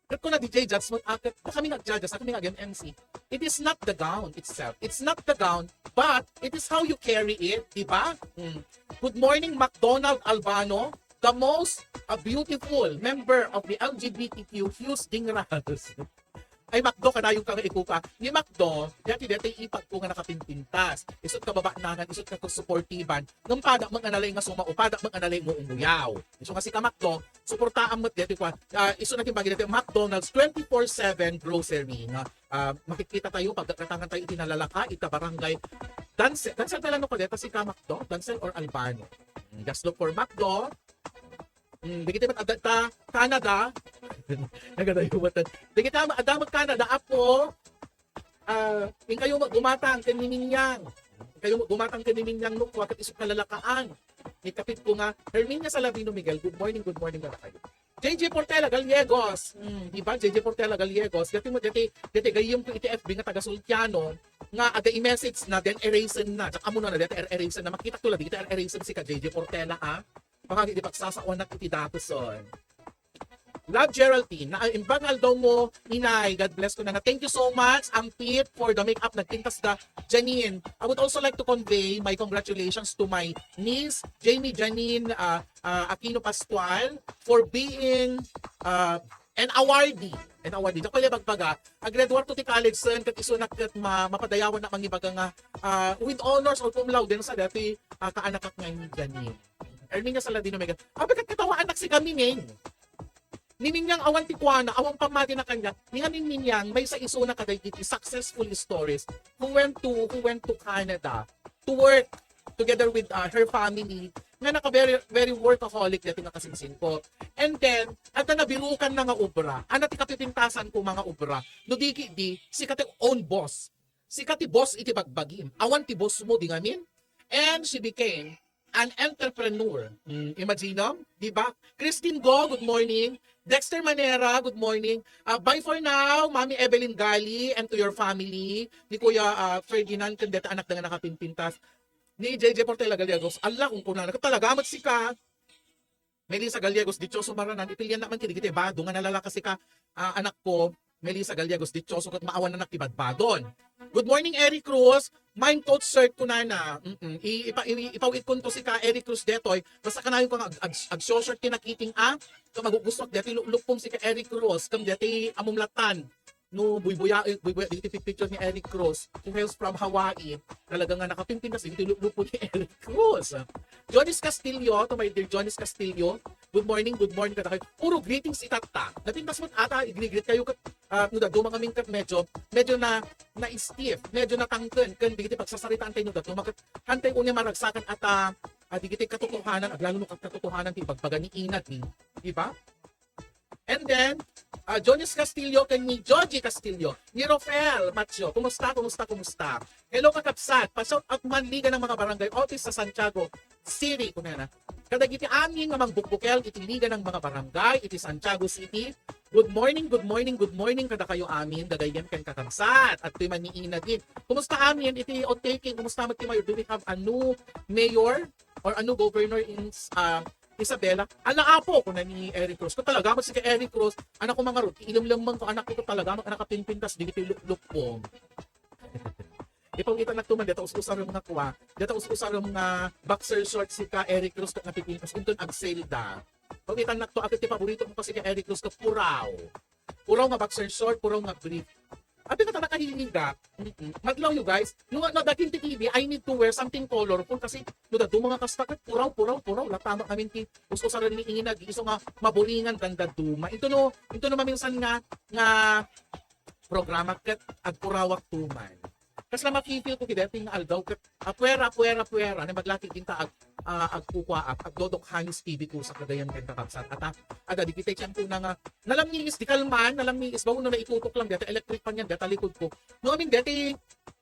Ket kuna D J Judge met, ah, ket kami nag-judge, sa kami nag-M C. It is not the gown itself. It's not the gown, but it is how you carry it, di ba? Mm. Good morning, McDonald Albano, the most, uh, beautiful member of the L G B T Q Fuse Dingras. Ay, Macdo, kanayon ka nga ikuka. Ni Macdo, dati, dati ipag ko nga nakapimpintas. Isut ka babanangan, isut ka suportiban. Ngem pada met nga nalay nga sumao, pada met nga nalay nga umuyaw. Isu nga si Kamakdo, suportaan met deti kwa, ah, isu na kin bagi deti McDonald's twenty-four seven grocery nga, ah, makikita tayo pag katangan tayo iti nalalaka, ita barangay Dancel. Dancel tayo lang ko deta si Kamakdo? Dancel or Albano? Mm, just look for McDo. Mm, di kita met adda ta Canada. Nagadayo matan. Di kita adda met Canada, apo. Ah, inkayo met gumatang ken ni Minyang. Inkayo met gumatang ken ni Minyang no, ket isu kalalakaan. Ni kapit ko nga, Herminia Saladino Miguel, good morning, good morning nga kayo. J J Portela Gallegos. Hmm, di ba? J J Portela Gallegos. Dati mo, dati, dati gayem ko iti F B nga taga Sultiano, nga aga i-message na, then erasen na. Tsaka amo na, dati er-, erasen na. Makita to la, dati er-, erasen si ka J J Portela, ah. Baka di pagsasawanak iti datoson. Love, Geraldine, na imbag nga aldaw mo, inay. God bless ko na. Thank you so much, Ampit, for the makeup. Nagpintas da, Janine. I would also like to convey my congratulations to my niece, Jamie Janine, uh, uh, Aquino Pascual, for being, uh, an awardee. An awardee. Diak pala bagbaga, ag-graduate to ti college, sen, ket isu na ket ma-, mapadayawan na mangibaga nga, uh, with honors or cum laude, sa dati, uh, kaanakak nga ni Janine. Ermina Saladino Mega. Abi, ket katawaan nak si Gamineng. Ni Minyang awan ti kuana, awan pammati na kanya. Ni Amin Minyang, maysa isuna kadagiti successful stories who went to, who went to Canada to work together with, uh, her family, nga naka very, very workaholic dati nga kasinsin ko. And then, adda nabirukan na nga obra. Ana ti kapipintasan ko mga obra. No di ki di, sika ti own boss. Sika ti boss iti bagbagim. Awan ti boss mo di ngamin. And she became an entrepreneur. Mm, imagine, di ba? Christine Go, good morning. Dexter Manera, good morning. Ah, bye for now, Mami Evelyn Gali, and to your family. Ni Kuya, ah, Ferdinand, ken deta anak da nga nakapimpintas. Ni J J Portela Gallegos, Allah, kung kunana, talaga, mat sika. Melissa Gallegos, Dichoso Maranan, ipilian naman kini, kita bado nga nalalaka sika, ah, anak ko. Melissa Gallegos Dichoso, ket maawanan ti badbadon. Good morning, Eric Cruz. Mine coat shirt ko nana. Mm-mm. I-, ipa-, i-, ipawid ko to si ka Eric Cruz detoy. Basta kanayon ko nga ag-, ag-, ag-short ti nakiting a. Ket magugusto deti lu-, lupom si ka Eric Cruz. Ken deti amumlatan. No, buybuya, eh, buybuya, dito picture ni Eric Cruz. He hails from Hawaii. Talaga nga nakapimpintas dito lu-, lupom ni Eric Cruz. Jonis Castillo, to my dear Jonis Castillo. Good morning, good morning, kadakayo. Puro greetings itatta. Napintas mo ata, i-greet kayo ket, ah, no dadduma ngamin ket medyo, medyo na, na-stiff, medyo natangken, ken digiti pagsasaritaan tayo no dadduma ket, hantay unya maragsakan ata, ah, digiti katotohanan, aglalo no kat-, katotohanan ti ibagbaga ni Ina di, di ba? And then, ah, Jonis Castillo ken ni Joji Castillo, ni Rofel Matio, kumusta, kumusta, kumusta? Hello, kakabsat, pa-shout out man Liga ng mga Barangay Office sa Santiago City, kunana. Kadagiti amin nga mangbukbukel iti Liga ng mga Barangay iti Santiago City. Good morning, good morning, good morning kadakayo amin, dagayem ken kakabsat. Adtoy man ni Ina din. Kumusta amin iti oath taking? Kumusta met ti mayor? Do we have a new mayor or a new governor in, ah, Isabela? Ala, apo, kuna ni Eric Cruz. Kung talaga mo si Eric Cruz, anak ko, mga rod, ilimlem man ko, anak ko, talaga mo, anak, kapinpintas, di kita luklukpong. Ipawitan na tuman, deta us-usarem nga kuwa, deta us-usarem nga boxer short si ka Eric Cruz ket napipintas, inton ag-sale da. Pawitan na to, agad ti paborito ko kasi ka Eric Cruz ket puraw. Puraw nga boxer short, puraw nga brief. Abi nga talaga hiliga. Mm-mm. Madlaw, you guys. No, no, daging ti T V, I need to wear something colorful kasi no, dadu mga kasta ket puraw, puraw, puraw. Latama kami ti us-usaren ni Ina, di iso nga maburingan dandaduma. Into no, into no maminsan nga, nga programa ket agpurawak tuman. Kasla mafe-feel ko kideti nga aldaw ket apuera, apuera, apuera, ne maglaki dinta ag, ah, agkukua, ag, agdodok hanis T V ko sa kagayan ken kakabsat. Ata, ada di kita tiyan ko na nga, nalamniis, di kalman, nalamniis, bawon no naitutok lang, deta electric fan yan, deta likod ko. No, amin, deti,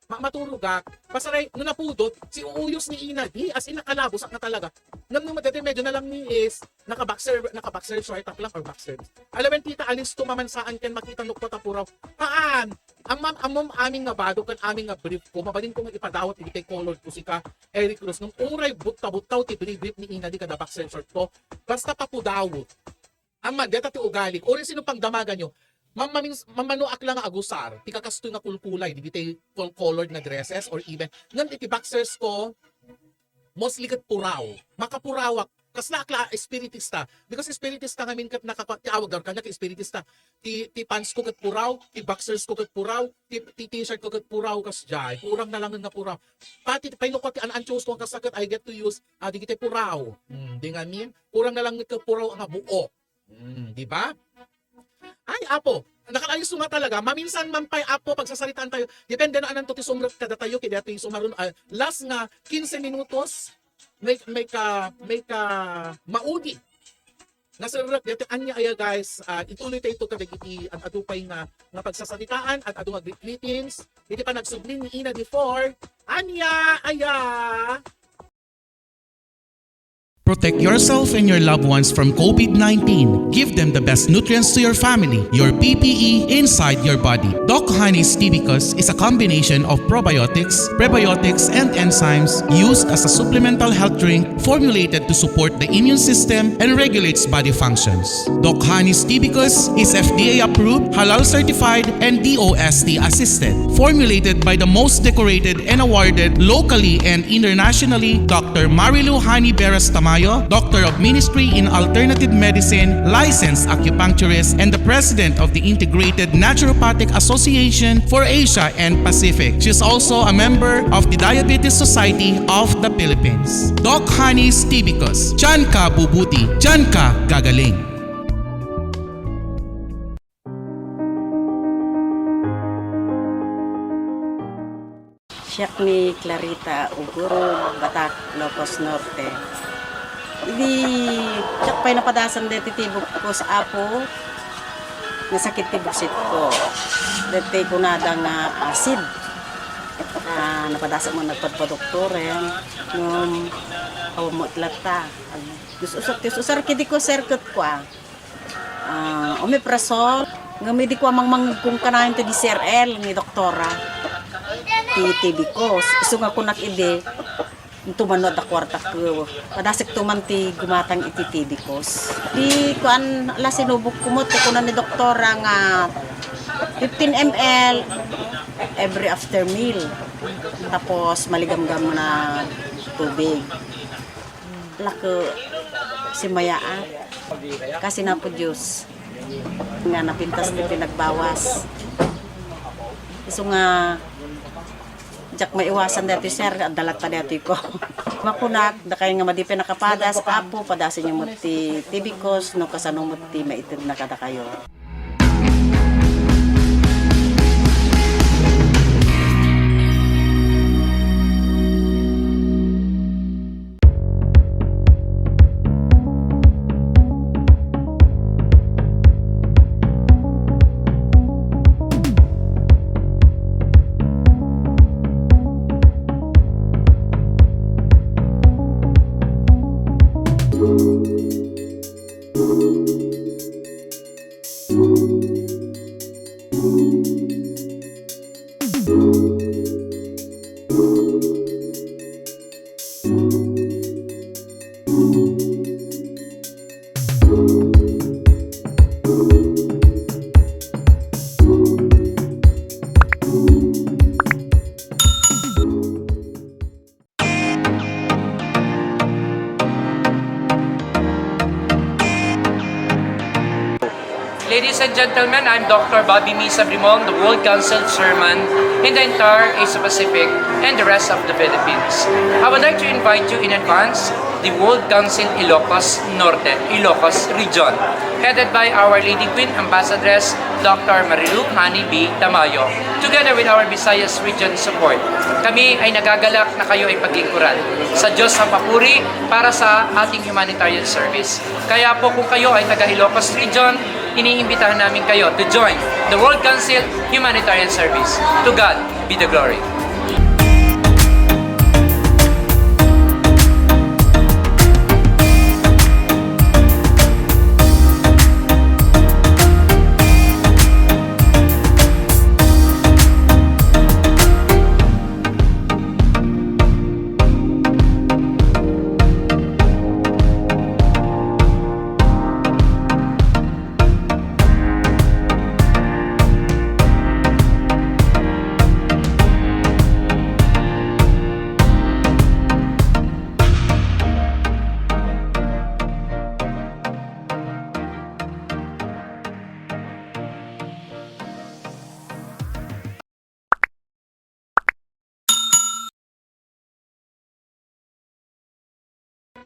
ma-, maturogak. Pasaray, no napudot, si uuyos ni Ina, di, as in, nakalabosak na talaga. Ngam no, deti medyo nalamniis, naka-boxer, naka-boxer short lang or boxer. Alawen, tita, alis to, mamansaan ken makita no, patapuraw. Haan, Amam-, ammom amin nga bado ken amin nga brief ko, mabalin ko nga ipadawat iti colored ko sika, Eric Cruz, ngem uray butta-buttaw ti brief-brief ni Ina di kada boxer short ko. Basta papudawot. Amman, deta ti ugali. Uray sino pang damagan nyo. Mam-, mamins-, mamanoak lang nga agusar, ti kakastoy nga kulkulay, digiti col-, colored nga dresses or even, ngem iti boxers ko, mostly ket puraw. Makapurawak. Kasla akla espiritista. Because espiritista ngamin ket nakapa-, ti awag daw kanya ti espiritista. Ti, ti pants ko ket puraw, ti boxers ko ket puraw, ti, ti t-shirt ko ket puraw, kasjay. Kurang na lang nga puraw. Pati pay no ko ti an-antios ko nga kasla ket I get to use, ah, digiti puraw. Hmm, di ngamin. Kurang na lang ket puraw nga buo. Hmm, di ba? Ay, apo, nakalayo nga talaga. Maminsan man pay, apo, pagsasaritaan tayo. Depende na ananto ti sumrek kadatayo, kaya ti sumaron, ah, last nga quince minutos, may, may ka, may ka maudi. Nasirrek dito, anya aya, guys, ah, ituloy tayo ito kadagiti ad-adu pay nga, nga pagsasaritaan, ad-adu nga greet-, greetings. Iti panagsubli ni Ina before, anya aya. Protect yourself and your loved ones from COVID nineteen. Give them the best nutrients to your family, your P P E, inside your body. Doc Honey's Tibicus is a combination of probiotics, prebiotics, and enzymes used as a supplemental health drink formulated to support the immune system and regulates body functions. Doc Honey's Tibicus is F D A approved, halal certified, and D O S T assisted. Formulated by the most decorated and awarded locally and internationally, Doctor Marilu Honey Beras Tamayo, Doctor of Ministry in Alternative Medicine, licensed acupuncturist, and the President of the Integrated Naturopathic Association for Asia and Pacific. She is also a member of the Diabetes Society of the Philippines. Doc Honey's Tibicus, diyan ka bubuti, diyan ka gagaling. Siak ni Clarita Ugurog, Batac, Ilocos Norte. Idi siak pay napadasan deti ti bukkos, apo, nasakit ti buksikko. Deti kunada nga acid. Ah, napadasan man nagpadpadoktoren, ngem awan met latta. Ag-, us-usar, us-usar kidi ko, sir, ket kua. Ah, omeprazole, ngem idi ko a mangmangngegko kanayon ti D C R L ni doktora. Ti T B ko. Isu nga kunak idi, intuman no adda kuartak, padasek to man ti gumatang iti T B ko. Di kuan, ala, sinubok ko met, ti kuna ni doktora nga Fifteen M L every after meal. Tapos, maligamgam na tubig. Lako, simayaat. Kasi napo Diyos. Nga napintas ti pinagbawas. Isu nga, diak maiwasan daytoy, sir, adda latta daytoy ko. Makunak, dakay nga madi pay nakapadas, Apo, padasenyo met ti tibikos, no kasano met ti maitedna kadakayo. Ladies and gentlemen, I'm Doctor Bobby Misa Brimong, the World Council Chairman in the entire Asia Pacific and the rest of the Philippines. I would like to invite you in advance the World Council Ilocos Norte, Ilocos Region, headed by Our Lady Queen Ambassadress Doctor Marilu Honey B. Tamayo, together with our Visayas Region support. Kami ay nagagalak na kayo ay paglingkuran. Sa Diyos ang papuri para sa ating humanitarian service. Kaya po kung kayo ay taga Ilocos Region, iniimbitahan namin kayo to join the World Council Humanitarian Service. To God be the glory.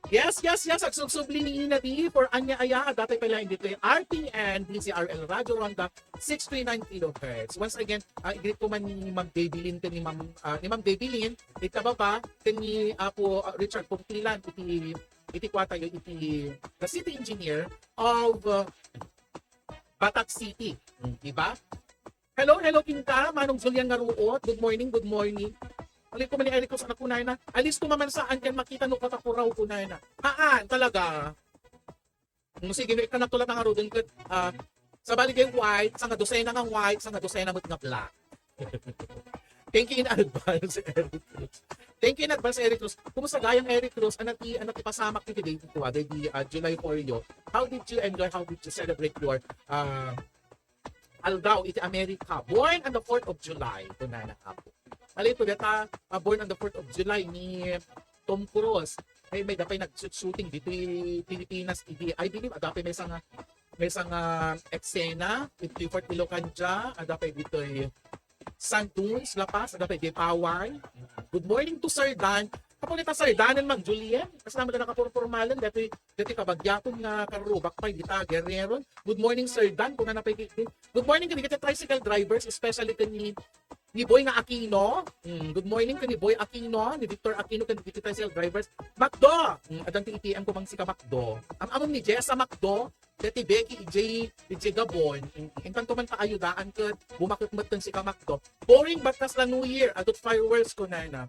Yes, yes, yes. Agsugsubli ni Ina D for ania aya, datay pay laeng ditoy R T N D Z R L Radio Ronda six three nine kilohertz. Once again, ah, i-greet ko man ni Ma'am Debilin, ken ni Ma'am, ah, ni Ma'am Debilin, iti baba, ken ni Apo, ah, Richard Puntilan, iti, iti kuatayo, iti the city engineer of, ah, Batac City. Hmm, di ba? Hello, hello, Kinta. Manong Julian nga ruot. Good morning, good morning. Alay ko man ni Eric Cruz, anak ko na yun, ah. Alis ko maman saan kan makita no katakuraw ko na yun, ah. Haan, talaga. Hmm, sige, no, ikana tulat nga rudin ket, ah, sabali kay white, sanga dosena nga white, sanga dosena met nga black. Thank you in advance, Eric Cruz. Thank you in advance, Eric Cruz. Kumusta gayam, Eric Cruz? Ano ti, ano ti pasamak ti date ko, ah, di, ah, July four yo. How did you enjoy? How did you celebrate your, ah, aldaw iti Amerika? Born on the fourth of July, kunana, Apo. Alay to, deta, ah, born on the fourth of July ni Tom Cruise. Ay, mayda pay nag-shooting ditoy Pilipinas idi. I believe, adda pay maysa nga, maysa nga eksena, iti Fort Ilocandia, adda pay ditoy Sandunes, La Paz, adda pay Dipaway. Good morning to Sir Dan. Kapunita Sir Dan and Ma'am Julian. Kasama da nakapurpurmalan, dati, dati kabagyakon nga karubak pay dita, Guerrero. Good morning, Sir Dan. Kuna na pay, good morning kami kita tricycle drivers, especially kani ni Boy nga Aquino. Mm, good morning kani Boy Aquino, ni Victor Aquino, kani kita tricycle drivers. Macdo! Mm, adang ti A T M ko mang sika Macdo. Am-among ni Jessa Macdo, dati Becky, ijay, ijay Gabon. Mm, intanto man paayudaan ket bumaket met ken sika Macdo. Boring, but kasla New Year, adut fireworks ko na na.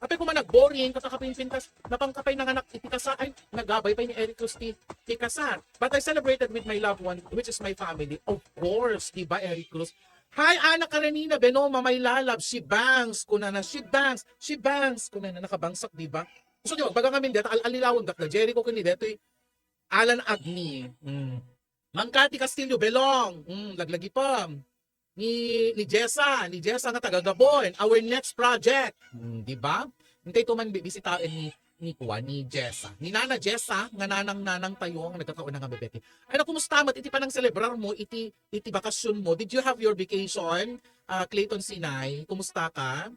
Apay ko man nagboring, ket nakapinpintas, napangkapay nanganak iti kasa-, ay, nagabay pay ni Eric Cruz ti, ti kasar. But I celebrated with my loved one, which is my family. Of course, di ba, Eric Cruz? Hi, Ana Karenina Benoma, my lalab, she bangs, kunana, she bangs, she bangs, kunana, nakabangsak, di ba? So, di ba, baga ngamin deta, al-, alilawan, dakla, Jericho, kini detoy, Alan Agni. Mm. Mang Cathy Castillo, Belong. Mm, laglagi pa. ni, ni Jessa, ni Jessa nga taga Gabon, our next project. Hmm, di ba? Intay to man bibisitaen ni, ni kuan, ni Jessa. Ni Nana Jessa, nga nanang-nanang tayo, nga nagkakauna nga bebete. Ano, kumusta met iti panang-celebrar mo iti, iti bakasyon mo? Did you have your vacation? Ah, Clayton Sinay, kumusta ka?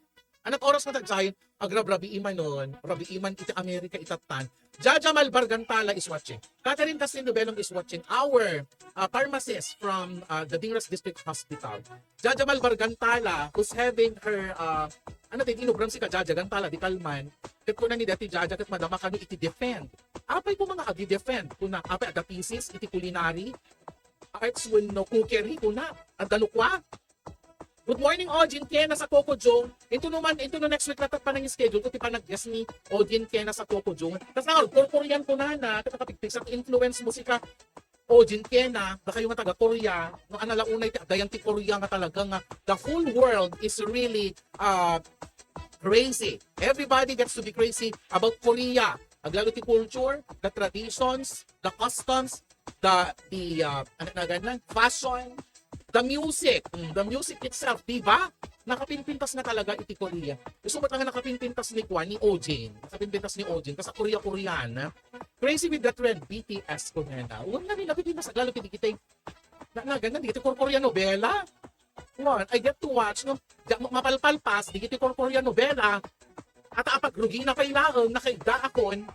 Anat oras nga tagsayon? Agrabrabii manon, rabii man iti Amerika itattan. Jaja Malbargantala is watching. Catherine Castillo Belong is watching. Our, uh, pharmacist from, uh, the Dingras District Hospital. Jaja Malbargantala, who's having her, uh, ano, ti inubram si ka Jaja Gantala, di kalman. Ket kuna ni dati Jaja, ket madama kami iti defend. Apay ko mga agi-defend? Kuna, apay, adda thesis iti culinary arts wenno cookery, kuna. Adda lukwa. Good morning, Ojin Kena sa Coco Jong. Into no man, into no next week latta panang-schedule ko ti panag-guest ni Ojin Kena sa Coco Jong. Kasi nga, Korean ko na na, ket nakapigpigsa ti influence mo sika, Ojin Kena, da kayo nga taga Korea, no, ana la unay ti, dayan ti Korea nga talaga nga, the whole world is really, uh, crazy. Everybody gets to be crazy about Korea. Aglalo ti culture, the traditions, the customs, the, the, uh, ano na ganun, fashion, the music, mm, the music itself, di ba? Nakapinpintas na talaga iti Korea. Gusto mo talaga nakapinpintas ni Kwan, ni Ojin. Nakapinpintas ni Ojin, kasi Korea-Korean. Crazy with the trend, B T S ko na na. Huwag na rin, nabibig na sa Tagalog, hindi kita, na, na, ganun, hindi kita Korea novela. One, I get to watch, no, da, ma-, mapalpalpas, di kita Korea novela. At apagrugi na kailangan, nakaigda akon,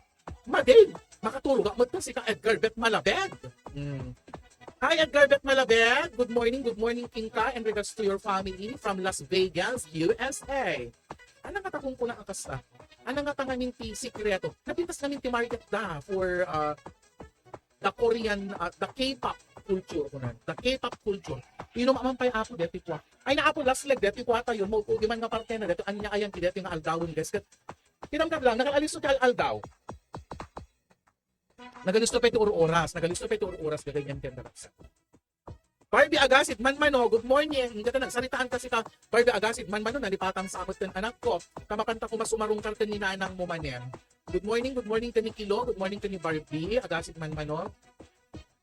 Madin, makaturog met si ka Edgar Bet Malabed. Mm. Hi, Edgar Bet Malabed. Good morning, good morning, Kinka, and regards to your family from Las Vegas, U S A. Ano nga takong kuna ang kasta? Ano nga tanganing ti sikreto? Napintas namin ti market da for, uh, the Korean, uh, the K-pop culture, kuna. The K-pop culture. Ino maman pay apo, deti kwa. Ay, naapo, last leg, deti kwa tayo. Mo, di man nga parte na, deti, anya ayan, ti deti nga aldawen, guys. Ket, kinamkam lang, nakaalis ti al-, aldaw. Nagalisto pa iti or-oras, nagalisto pa iti or-oras, gaganyan ken nagsa. Barbie Agasid Manmano, good morning. Ingka ta nagsaritaan kasi ka, Barbie Agasid Manmano, nalipatan sa amot ken anak ko. Kamakanta ko masumarungkar ken ni nanang mo manen. Good morning, good morning ken ni Kilo, good morning ken ni Barbie Agasid Manmano.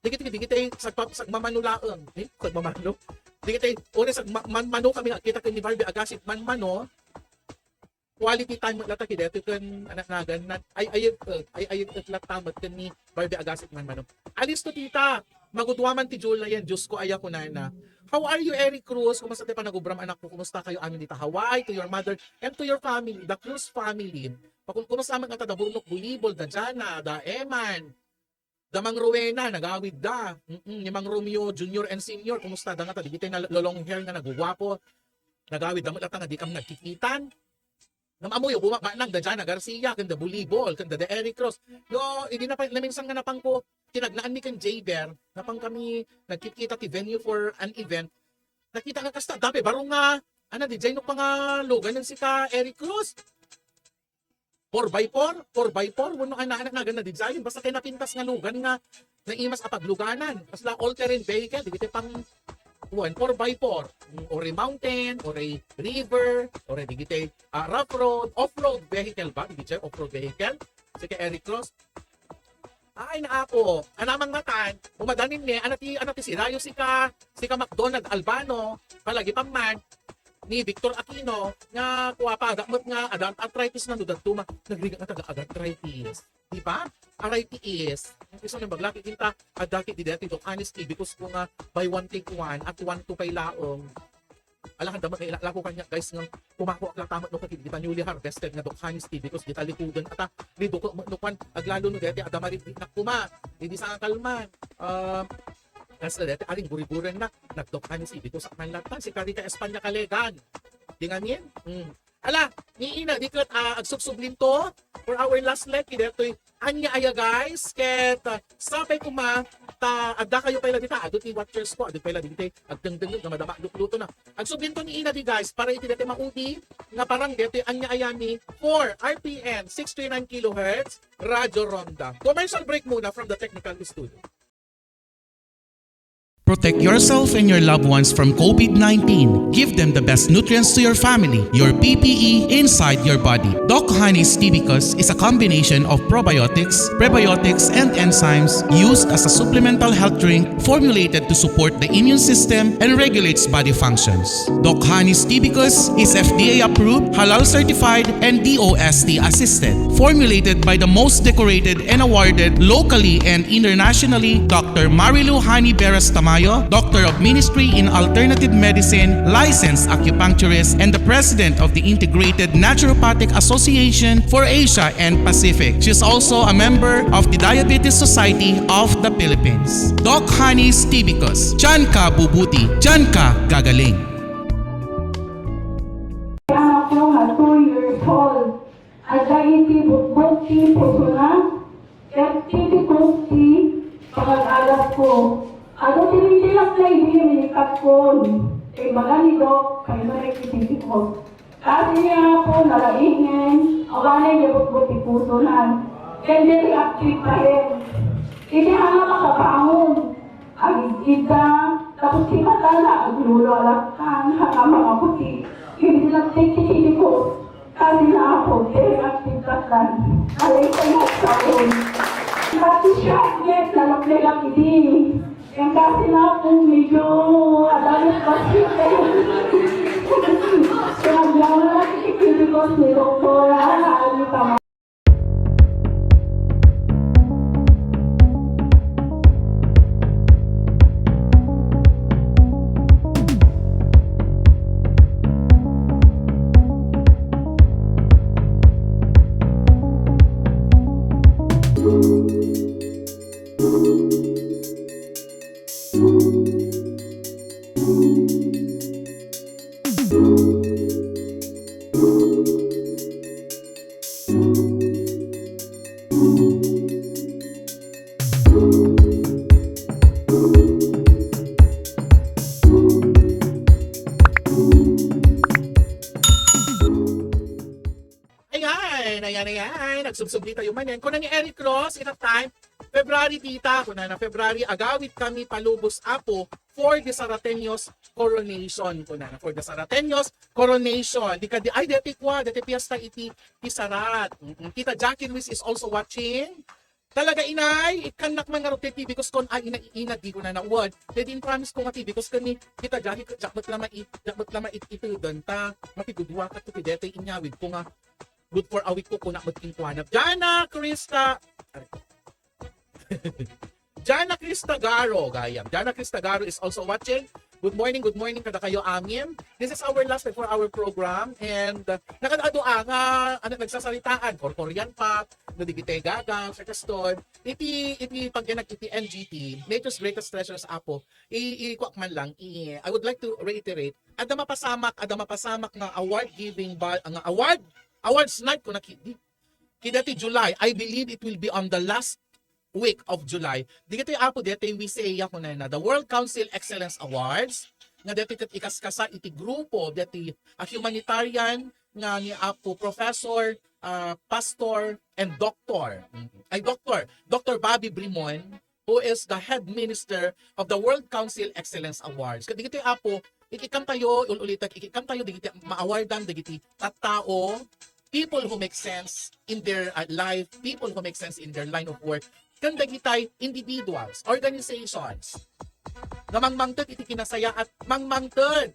Dikit, dikit, dikit, sagpa-, sagmamano laeng. Eh, sagmamano. Dikit, eh, ore, sagma-, manmano kami, kita ken ni Barbie Agasid Manmano. Quality time met latta ki detoy ken anak nagan na, ay, ay, ay, ay, ay, latta met ken ni Barbie Agasid Manmano. Alisto, tita, magudua man ti July yan, Diyos ko, aya kunana. How are you, Eric Cruz? Kumusta ti panagubram, anak ko? Kumusta kayo amin dita Hawaii? To your mother and to your family, the Cruz family. Pakun-, kumusta man nga taga Burnok, Bulibol, da Jana, da Eman, da Mang Rowena, nagawid da. Mm-mm, ni Mang Romeo Junior and Senior, kumusta da nga ta? Digitay na lo-, long hair nga naguwapo. Nagawid da met latta nga di kam nagkikitan. Ngem ammoyo, buma-, manang da Jana Garcia, ken da Bulibol, ken da, da Eric Cruz. No, idi napa-, naminsan nga napan ko, kinagnaan mi ken Jaber, napan kami nagkikita ti venue for an event. Nakita nga kasta, dape, baro nga, ana, di jay no pangalugan si ka Eric Cruz. Four by four, four by four, wenno ana, ana, nagan na di jay, basta kay napintas nga lugan nga, naimas a pagluganan. Kasla all-terrain vehicle, di kita pang, wen, four by four, ore mountain, ore river, ore digitay, ah, rough road, off-road vehicle ba? Digitay off-road vehicle. Sige, Eric Cruz. Ay, naapo. Anamang matan, umadanin ni, ano ti, ano ti sirayo si ka, si ka McDonald Albano, palagi pa man, ni Victor Aquino, nga kuwa pa, adak met nga, adang arthritis na no, dadto ma, nagrigat nga taga arthritis. Di ba? Aray ti is, isu nga baglaki kinta, adda ti dideti Doc Anis Tibicus ko nga buy one take one at one two pay laeng. Ala, handa met nga ilalako kanya, guys, nga kumako ak latamet no, kagid kita newly harvested nga Doc Anis Tibicus, dita likudan, ata, liduko met no kwan, aglalo no deti, adda marigdi na kuma, idi sa kalman. Um, Kas deti, aring guriguren na, nag-Doc Anis Tibicus, ak man latta, si Carita España Kalegan. Di ngamin? Hmm. Ala, ni ina, di ket, ah, agsubsublinto for our last leg, ki detoy, anya aya, guys, ket, ah, sapay kuma, ta, adda kayo pay la dita, adu ti watchers ko, adu pay la dita, agdengdeng, nga madama, lukluto na. Agsublinto ni ina di, guys, para iti deti maudi, nga parang detoy, anya aya ni four R P N, six three nine kilohertz, Radyo Ronda. Commercial break muna from the technical studio. Protect yourself and your loved ones from COVID nineteen. Give them the best nutrients to your family, your P P E inside your body. Doc Honey's Tibicus is a combination of probiotics, prebiotics, and enzymes used as a supplemental health drink formulated to support the immune system and regulates body functions. Doc Honey's Tibicus is F D A approved, halal certified, and D O S T assisted. Formulated by the most decorated and awarded locally and internationally, Doctor Marilu Honey Beras Tamayo, Doctor of Ministry in Alternative Medicine, licensed acupuncturist, and the President of the Integrated Naturopathic Association for Asia and Pacific. She is also a member of the Diabetes Society of the Philippines. Doc Honey's Tibicus. Diyan ka bubuti. Diyan ka gagaling. Anak ko nga two years old. Adda iti butbut ti pusona, ket tibikos ti panag-adapko. Adu ti rintilak na idi minikapkon, imbaga ni Doc, kayno iti tibikos. Kasi ni Apo, nalaingen, awanen ti butbut ti pusona. Ken diri active payen. Idi ania makabangon, agid-idda, tapos ti matana, aglulo alakkan, hanga mangaputi. Idi nagtiktikidikos, kasi na Apo, diri active katan. Alay ko na sa un. Pati siya, yet, nalaklerak idi. Yung kasi na Apo, medyo adalit pa siya. Kaya lang, naglawa na, tikidikos ni Doktora, ano tama. Ayan, ayan, ayan. Nagsubsubli tayo manen. Kuna ni Eric Ross, ita time, February, tita, kuna na February, agawid kami palubos, Apo, for the Sarateños coronation. Kuna na, for the Sarateños coronation. Di ka di, ay, deti kwa, deti fiesta iti, ti Sarat. Mm-mm. Tita Jackie Ruiz is also watching. Talaga, inay, ikkannak man nga rod ti T V, because kon, ay, ina, ina, di ko na nauwan. Deti in promise ko nga T V, because kani, kita, jari, jakmat lama it, jakmat lama it, itudon, ta, matigudua ka to, ti deti inyawid ko nga, good for a week ko, kuna, magtingkuanab. Jana Krista, aray ko. Jana Krista Garo, gayam. Jana Krista Garo is also watching. Good morning, good morning, kada kayo amin. This is our last for our program, and, uh, nakadadua nga, ano, nagsasaritaan, Korkorian Pop, no, digitay gagang, Sir Caston, iti, iti pagyanag iti N G T, Nature's Greatest Treasures, Apo, i, i, kuak man lang, i, I would like to reiterate, adda mapasamak, adda mapasamak nga award giving, ba, nga award, awards night ko nakidi. Kida ti July, I believe it will be on the last week of July. Digiti, Apo, deti WCEA kunana, the World Council Excellence Awards, nga deti ket ikaskasa iti grupo, deti a humanitarian nga ni Apo Professor, ah, Pastor, and Doctor, mm, ay, Doctor, Doctor Bobby Brimon, who is the head minister of the World Council Excellence Awards. Ket digiti, Apo, ikikam tayo, ul-ulitek, ikikam tayo digiti maawardan dagiti tattao, people who make sense in their, uh, life, people who make sense in their line of work, ken dagitay individuals, organizations, nga mangmangted iti kinasayaat, mangmangted,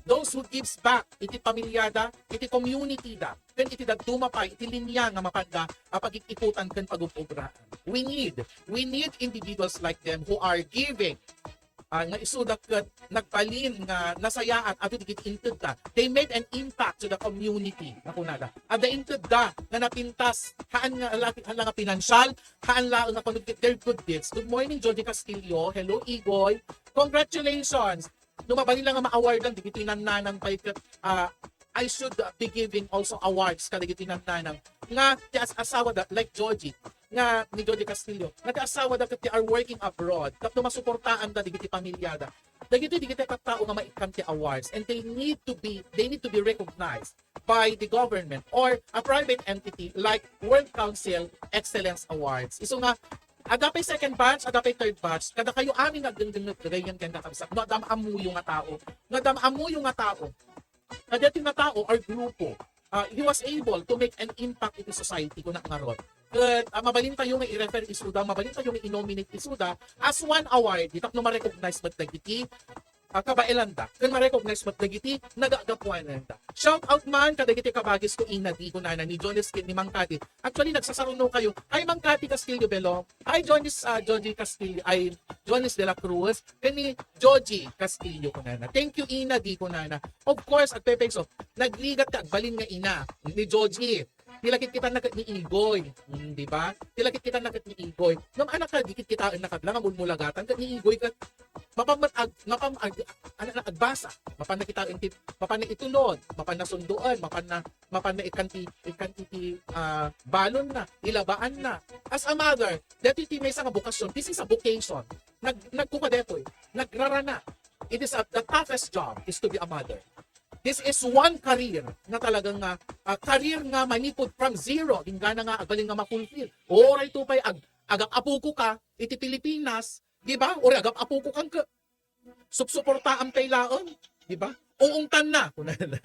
those who gives back iti pamilyada, iti community da, ken iti dadduma pay iti linya nga mapanda a pagik-ikutan ken pagub-obraan. We need, we need individuals like them who are giving, ah, nga isuda ket nagbalin nga nasayaat adu dagiti intedda. They made an impact to the community, nga kunada. Adda intedda nga napintas, haan nga, haan la nga pinansyal, haan la nga panugit their good deeds. Good morning, Jody Castillo. Hello, Igoy. Congratulations. No mabalin la nga ma-awardan, digiti nannanang pay ket, ah, I should, uh, be giving also awards kadagiti nannanang nga ti as-, asawa da, like Georgie, nga ni Georgie Castillo, nga ti asawa da ket they are working abroad, tapno masuportaan da digiti pamilyada. Dagiti, digiti tattao nga maikkan ti awards, and they need to be, they need to be recognized by the government or a private entity like World Council Excellence Awards. Isu nga, Adda pay second batch, adda pay third batch. Kadakayo amin nga agdengdengngeg gagayyem ken kakabsat. No, adda ammoyo nga tao. No, adda ammoyo nga tao. Kadaytoy nga tao or grupo, ah, he was able to make an impact iti society, kunak ngarud. Ket, ah, mabalintayo nga i-refer isuda, mabalintayo nga i-nominate isuda as one awardee tapno ma-recognize met dagiti, ah, kabaelanda, ken ma-recognize met dagiti nagagapuananda. Shout out man kadagiti kabagis ko, Ina Di, kunana ni Jones ken ni Mang Kati. Actually, nagsasaruno kayo. Hi, Mang Kati Castillo Belong. Hi, Jones, ah, Joji Castillo. Ay, Jones de la Cruz. Ken ni Joji Castillo, kunana. Thank you, Ina Di, kunana. Of course, agpepekso. Nagligat ka, agbalin nga ina ni Joji. Ti lakit kita na ket ni Igoy. Hmm, di ba? Ti lakit kita na ket ni Igoy. Ngem anak ka, di kit kitaen na kabla nga mulmulagatan ket ni Igoy ket mapam ag, mapam ag, ano na, agbasa. Mapan na kitaen ti, mapan na itulod, mapan na sundoen, mapan na, mapan na ikan ti, ikan ti, ti, ah, balon na, ilabaan na. As a mother, detoy ti maysa nga bokasyon. This is a vocation. Nag, nagkuka detoy. Nagrarana. It is a, the toughest job is to be a mother. This is one career nga talagang nga, ah, career nga manipud from zero, inggana nga agbalin nga ma-fulfill. Uray to pay ag-, agap-apuko ka iti Pilipinas, di ba? Uray agap-apuko kan ke-, supsuportaan pay laeng, di ba? Uungtan na, kunana.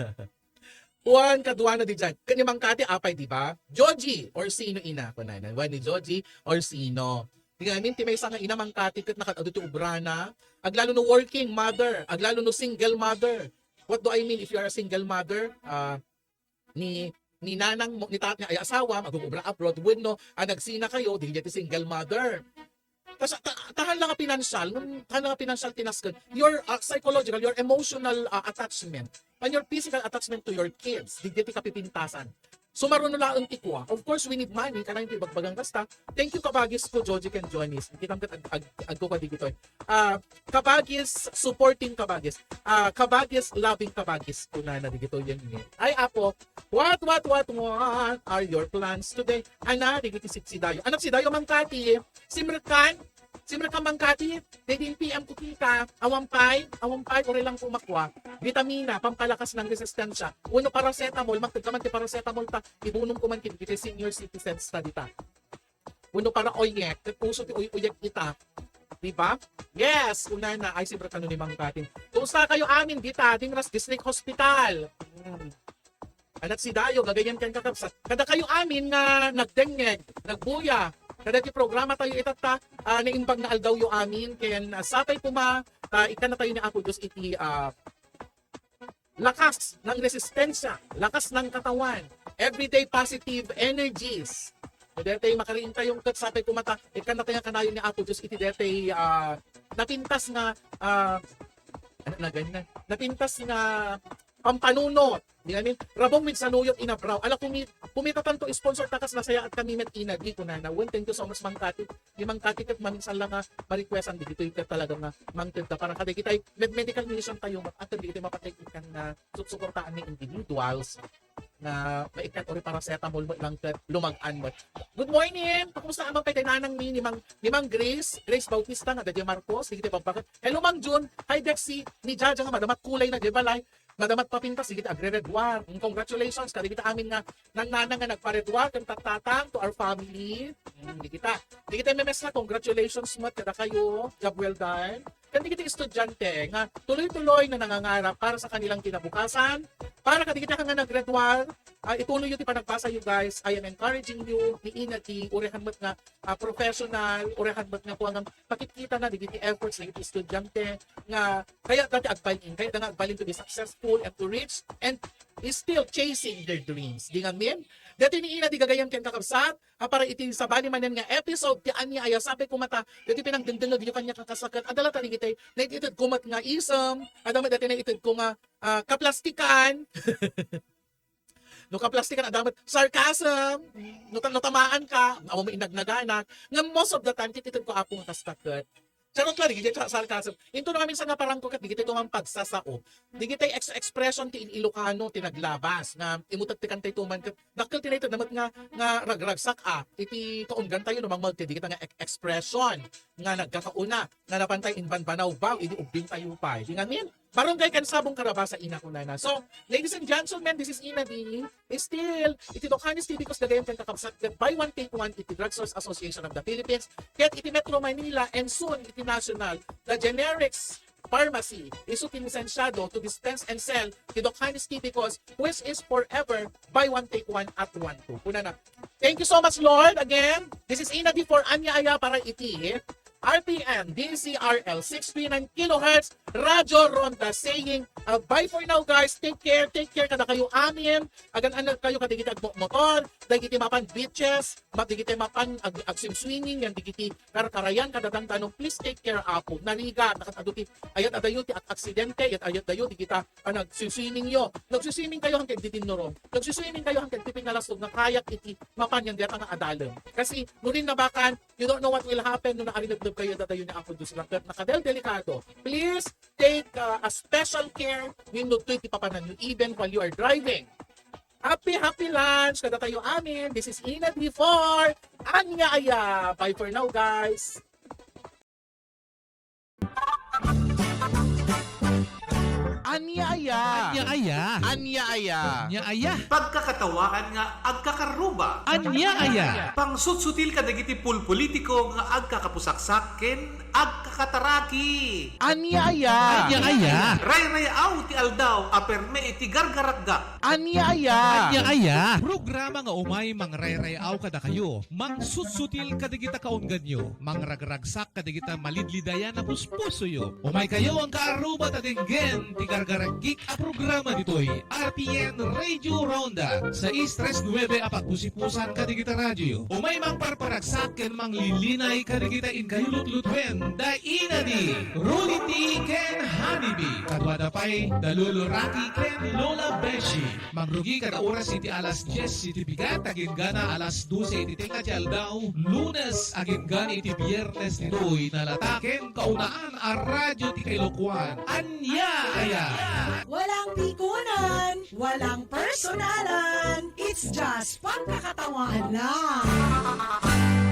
Juan, kaduana di dyan. Ken ni Mang Kati, apay, di ba? Joji, or sino ina, kunana. Juan ni Joji, or sino. Di nga, I mean, ti maysa nga ina, Mang Kati, ket nakaad-adu ti obrana. Aglalo no working mother, aglalo no single mother. What do I mean if you are a single mother? Ah, ni, ni nanang mo, ni tat-, ni ay asawa, mag-uubra abroad, wenno, ah, nagsina kayo, di ti single mother. Tas, ta-, tahan lang nga pinansyal, ngem tahan lang nga pinansyal ti nasken. Your, ah, psychological, your emotional, ah, attachment, and your physical attachment to your kids, di ti kapipintasan. Sumaruno laeng ti kua. Of course, we need money, kanayon ti ibagbagang kasta. Thank you, kabagis ko, Joji ken Jonis. Kitam ket ag-, ag-, agko ka digitoy. Ah, kabagis, supporting kabagis. Ah, kabagis, loving kabagis. Kunana digitoy yan ni. Ay, apo, what, what, what, what are your plans today? Ana, digiti sidayo. Anak sidayo, Mang Kati, simrekan, simrekan, Mang Kati, daydi P M ko kenka, awan pay, awan pay, uray lang ko makua. Vitamina, pampalakas ng resistensya. Wenno paracetamol, mangted ka man ti paracetamol ta, ibunong ko man ken dagiti senior citizens ta dita. Wenno para oyek, ket uso ti uy-uyek ita. Di ba? Yes, kunana, ay, simrekano ni Mang Kati. Kumusta kayo amin dita, Dingras District Hospital? Hmm. Anak sidayo, gagayyem ken kakabsat. Kadakayo amin nga nagdengngeg, nagbuya, kadagiti programa tayo itatta, ah, naimbag nga aldawyo amin, ken, ah, sapay koma, ah, ikannatayo ni Apo Dios iti, ah, lakas ng resistensya, lakas ng katawan, everyday positive energies. So, detoy makariing tayo ket sapay koma ta, ikannatayo kanayon ni Apo Dios iti detoy, ah, napintas nga, ah, ano na ganyan? Napintas nga pampanunot. Di amin, rabong with saluyot inabraw. Ala, kumi-, kumita tanto sponsor ta kas nasayaat kami met, Ina Di, kunana. Well, thank you so much, Mang Kati. Ni Mang Kati ket maminsan lang nga ma-requestan digitoy ket talaga nga mangted ka para kadagitay med-, medical mission tayo met, at digitoy mapatay ikan nga susuportaan ni individuals nga maikkan uri paracetamol met lang ket lumag-an met. Good morning! Kumusta amang pay nanang mi ni Mang, ni Mang Grace, Grace Bautista nga dagiti Marcos, digitoy babbaket. Hello, Mang Jun. Hi, Dexy. Ni Jaja nga madamat kulay na, di balay. Madamat papintas, digiti agre-red war. Mm, congratulations, kadagiti amin nga nannanang nga nagpa-red war, ken tattatang, to our family. Mm, digita. Digiti memes na, congratulations met kadakayo. Job well done. Ken digiti estudiante nga tuloy-tuloy nga nangangarap para sa kanilang kinabukasan, para kadagiti nga nag-red war, ah, ituloy yo ti panagbasa yo, guys. I am encouraging you, ni Ina Di, urehan met nga, ah, professional, urehan met nga kuangan pakikita na digiti efforts dagiti estudiante nga kayatda ti agbalin, kayatda nga agbalin to be successful and to reach and is still chasing their dreams. Di ngamin? Dati ni Ina Di gagayyem ken kakabsat, ah, para iti sabali manen nga episode ti ania aya sapay koma ta, dati pinangdengdengngeg yo kaniak a kasaket, adda latta digiti, naititedko met nga isem, adda met dati naititedko nga, ah, kaplastikan. No kaplastikan, adda met sarcasm. No ta-, no tamaan ka, awan mo inagnaganak. Nga most of the time, tititedko, Apo, nga kastaket. Charot lang, digiti sa-, sarcasm. Into no, minsan nga parang ko ket, digiti to nga pagsasao. Digiti ex-, expression ti Ilocano, ti naglabas, nga imutek ti kantay tuman ket, dakkel ti naited na met nga, nga ragragsak, ah, iti kaunggan tayo, no, mangmagti, digiti nga ex-, expression, nga nagkakauna, nga napantay imbanbanaw, baw, idi ubbing tayo pay. Di ngamin, Barangay Cansabong, Carabasa, Ina, kunana. So, ladies and gentlemen, this is Ina D. Still, iti Dokanes Tibicos gagayyem ken kakabsat ket buy one take one iti Drugstores Association of the Philippines, ket iti Metro Manila and soon iti national, the generics pharmacy, isu ti lisensiado to dispense and sell ti Dokanes Tibicos, which is forever buy one take one at one two. Kunana. Thank you so much, Lord. Again, this is Ina D for Ania Aya para iti R P N, D C R L, six three nine kilohertz, Radyo Ronda, saying, uh, bye for now, guys. Take care, take care kada kayo amin. Agan-anad kayo kadagiti agmomotor, dagiti mapan beaches, ma-, dagiti mapan ag-, agswing-swinging, yan dagiti karkarayan, kada dandanon. Please take care, Apo. Narigat, nakat-, adu ti, ayat adayo ti ak-, aksidente, ayat, ayat dayo, dagita, ah, nagswing-swinging yo. Nagswing-swinging kayo hangked ditinnurom. Nagswing-swinging kayo hangked ti pinalastog nga kayak iti mapan yan deta nga adalem. Kasi, no rin nabakan, you don't know what will happen no naarinebneb kayo dadayo ni Apo Dios lang. Ket nakadeldelikado. Please take, uh, a special care wenno toy ti papananyo even while you are driving. Happy, happy lunch kada kayo amin. This is Ina D for Ania Aya. Bye for now, guys. Ania Aya. Ania Aya. Ania Aya. Ania Aya. Pagkakatawaan nga agkakaruba. Ania Aya. Pangsutsutil kadagiti pulpolitiko nga agkakapusaksak ken agkakataraki. Ania Aya. Ania Aya. Rayrayaw ti aldaw a perme iti gargarakgak. Ania Aya. Ania Aya. Programa nga umay mangrayrayaw kadakayo, mangsutsutil kadagita kaungganyo, mangragragsak kadagita malidlidayan a puspusoyo. Umay kayo nga agkaruba ta denggen ti gargaragik a programa ditoy R P N Radio Ronda, sais tres nuebe a pagpusipusan kadagita radyo. Umay mangparparagsak ken manglilinay kadagita inkayo lutlutuen da Ina D, Rudy T ken Honey B. Kaduada pay da Lolo Rocky ken Lola Beshi. Mangrugi kada oras iti alas dies iti bigat, agingga alas dose iti tengnga ti aldaw, Lunes, agingga iti Biernes ditoy nalata ken kaunaan a radyo ti kailokuan. Ania Aya! Walang pikunan, walang personalan, it's just pagkakatawaan lang.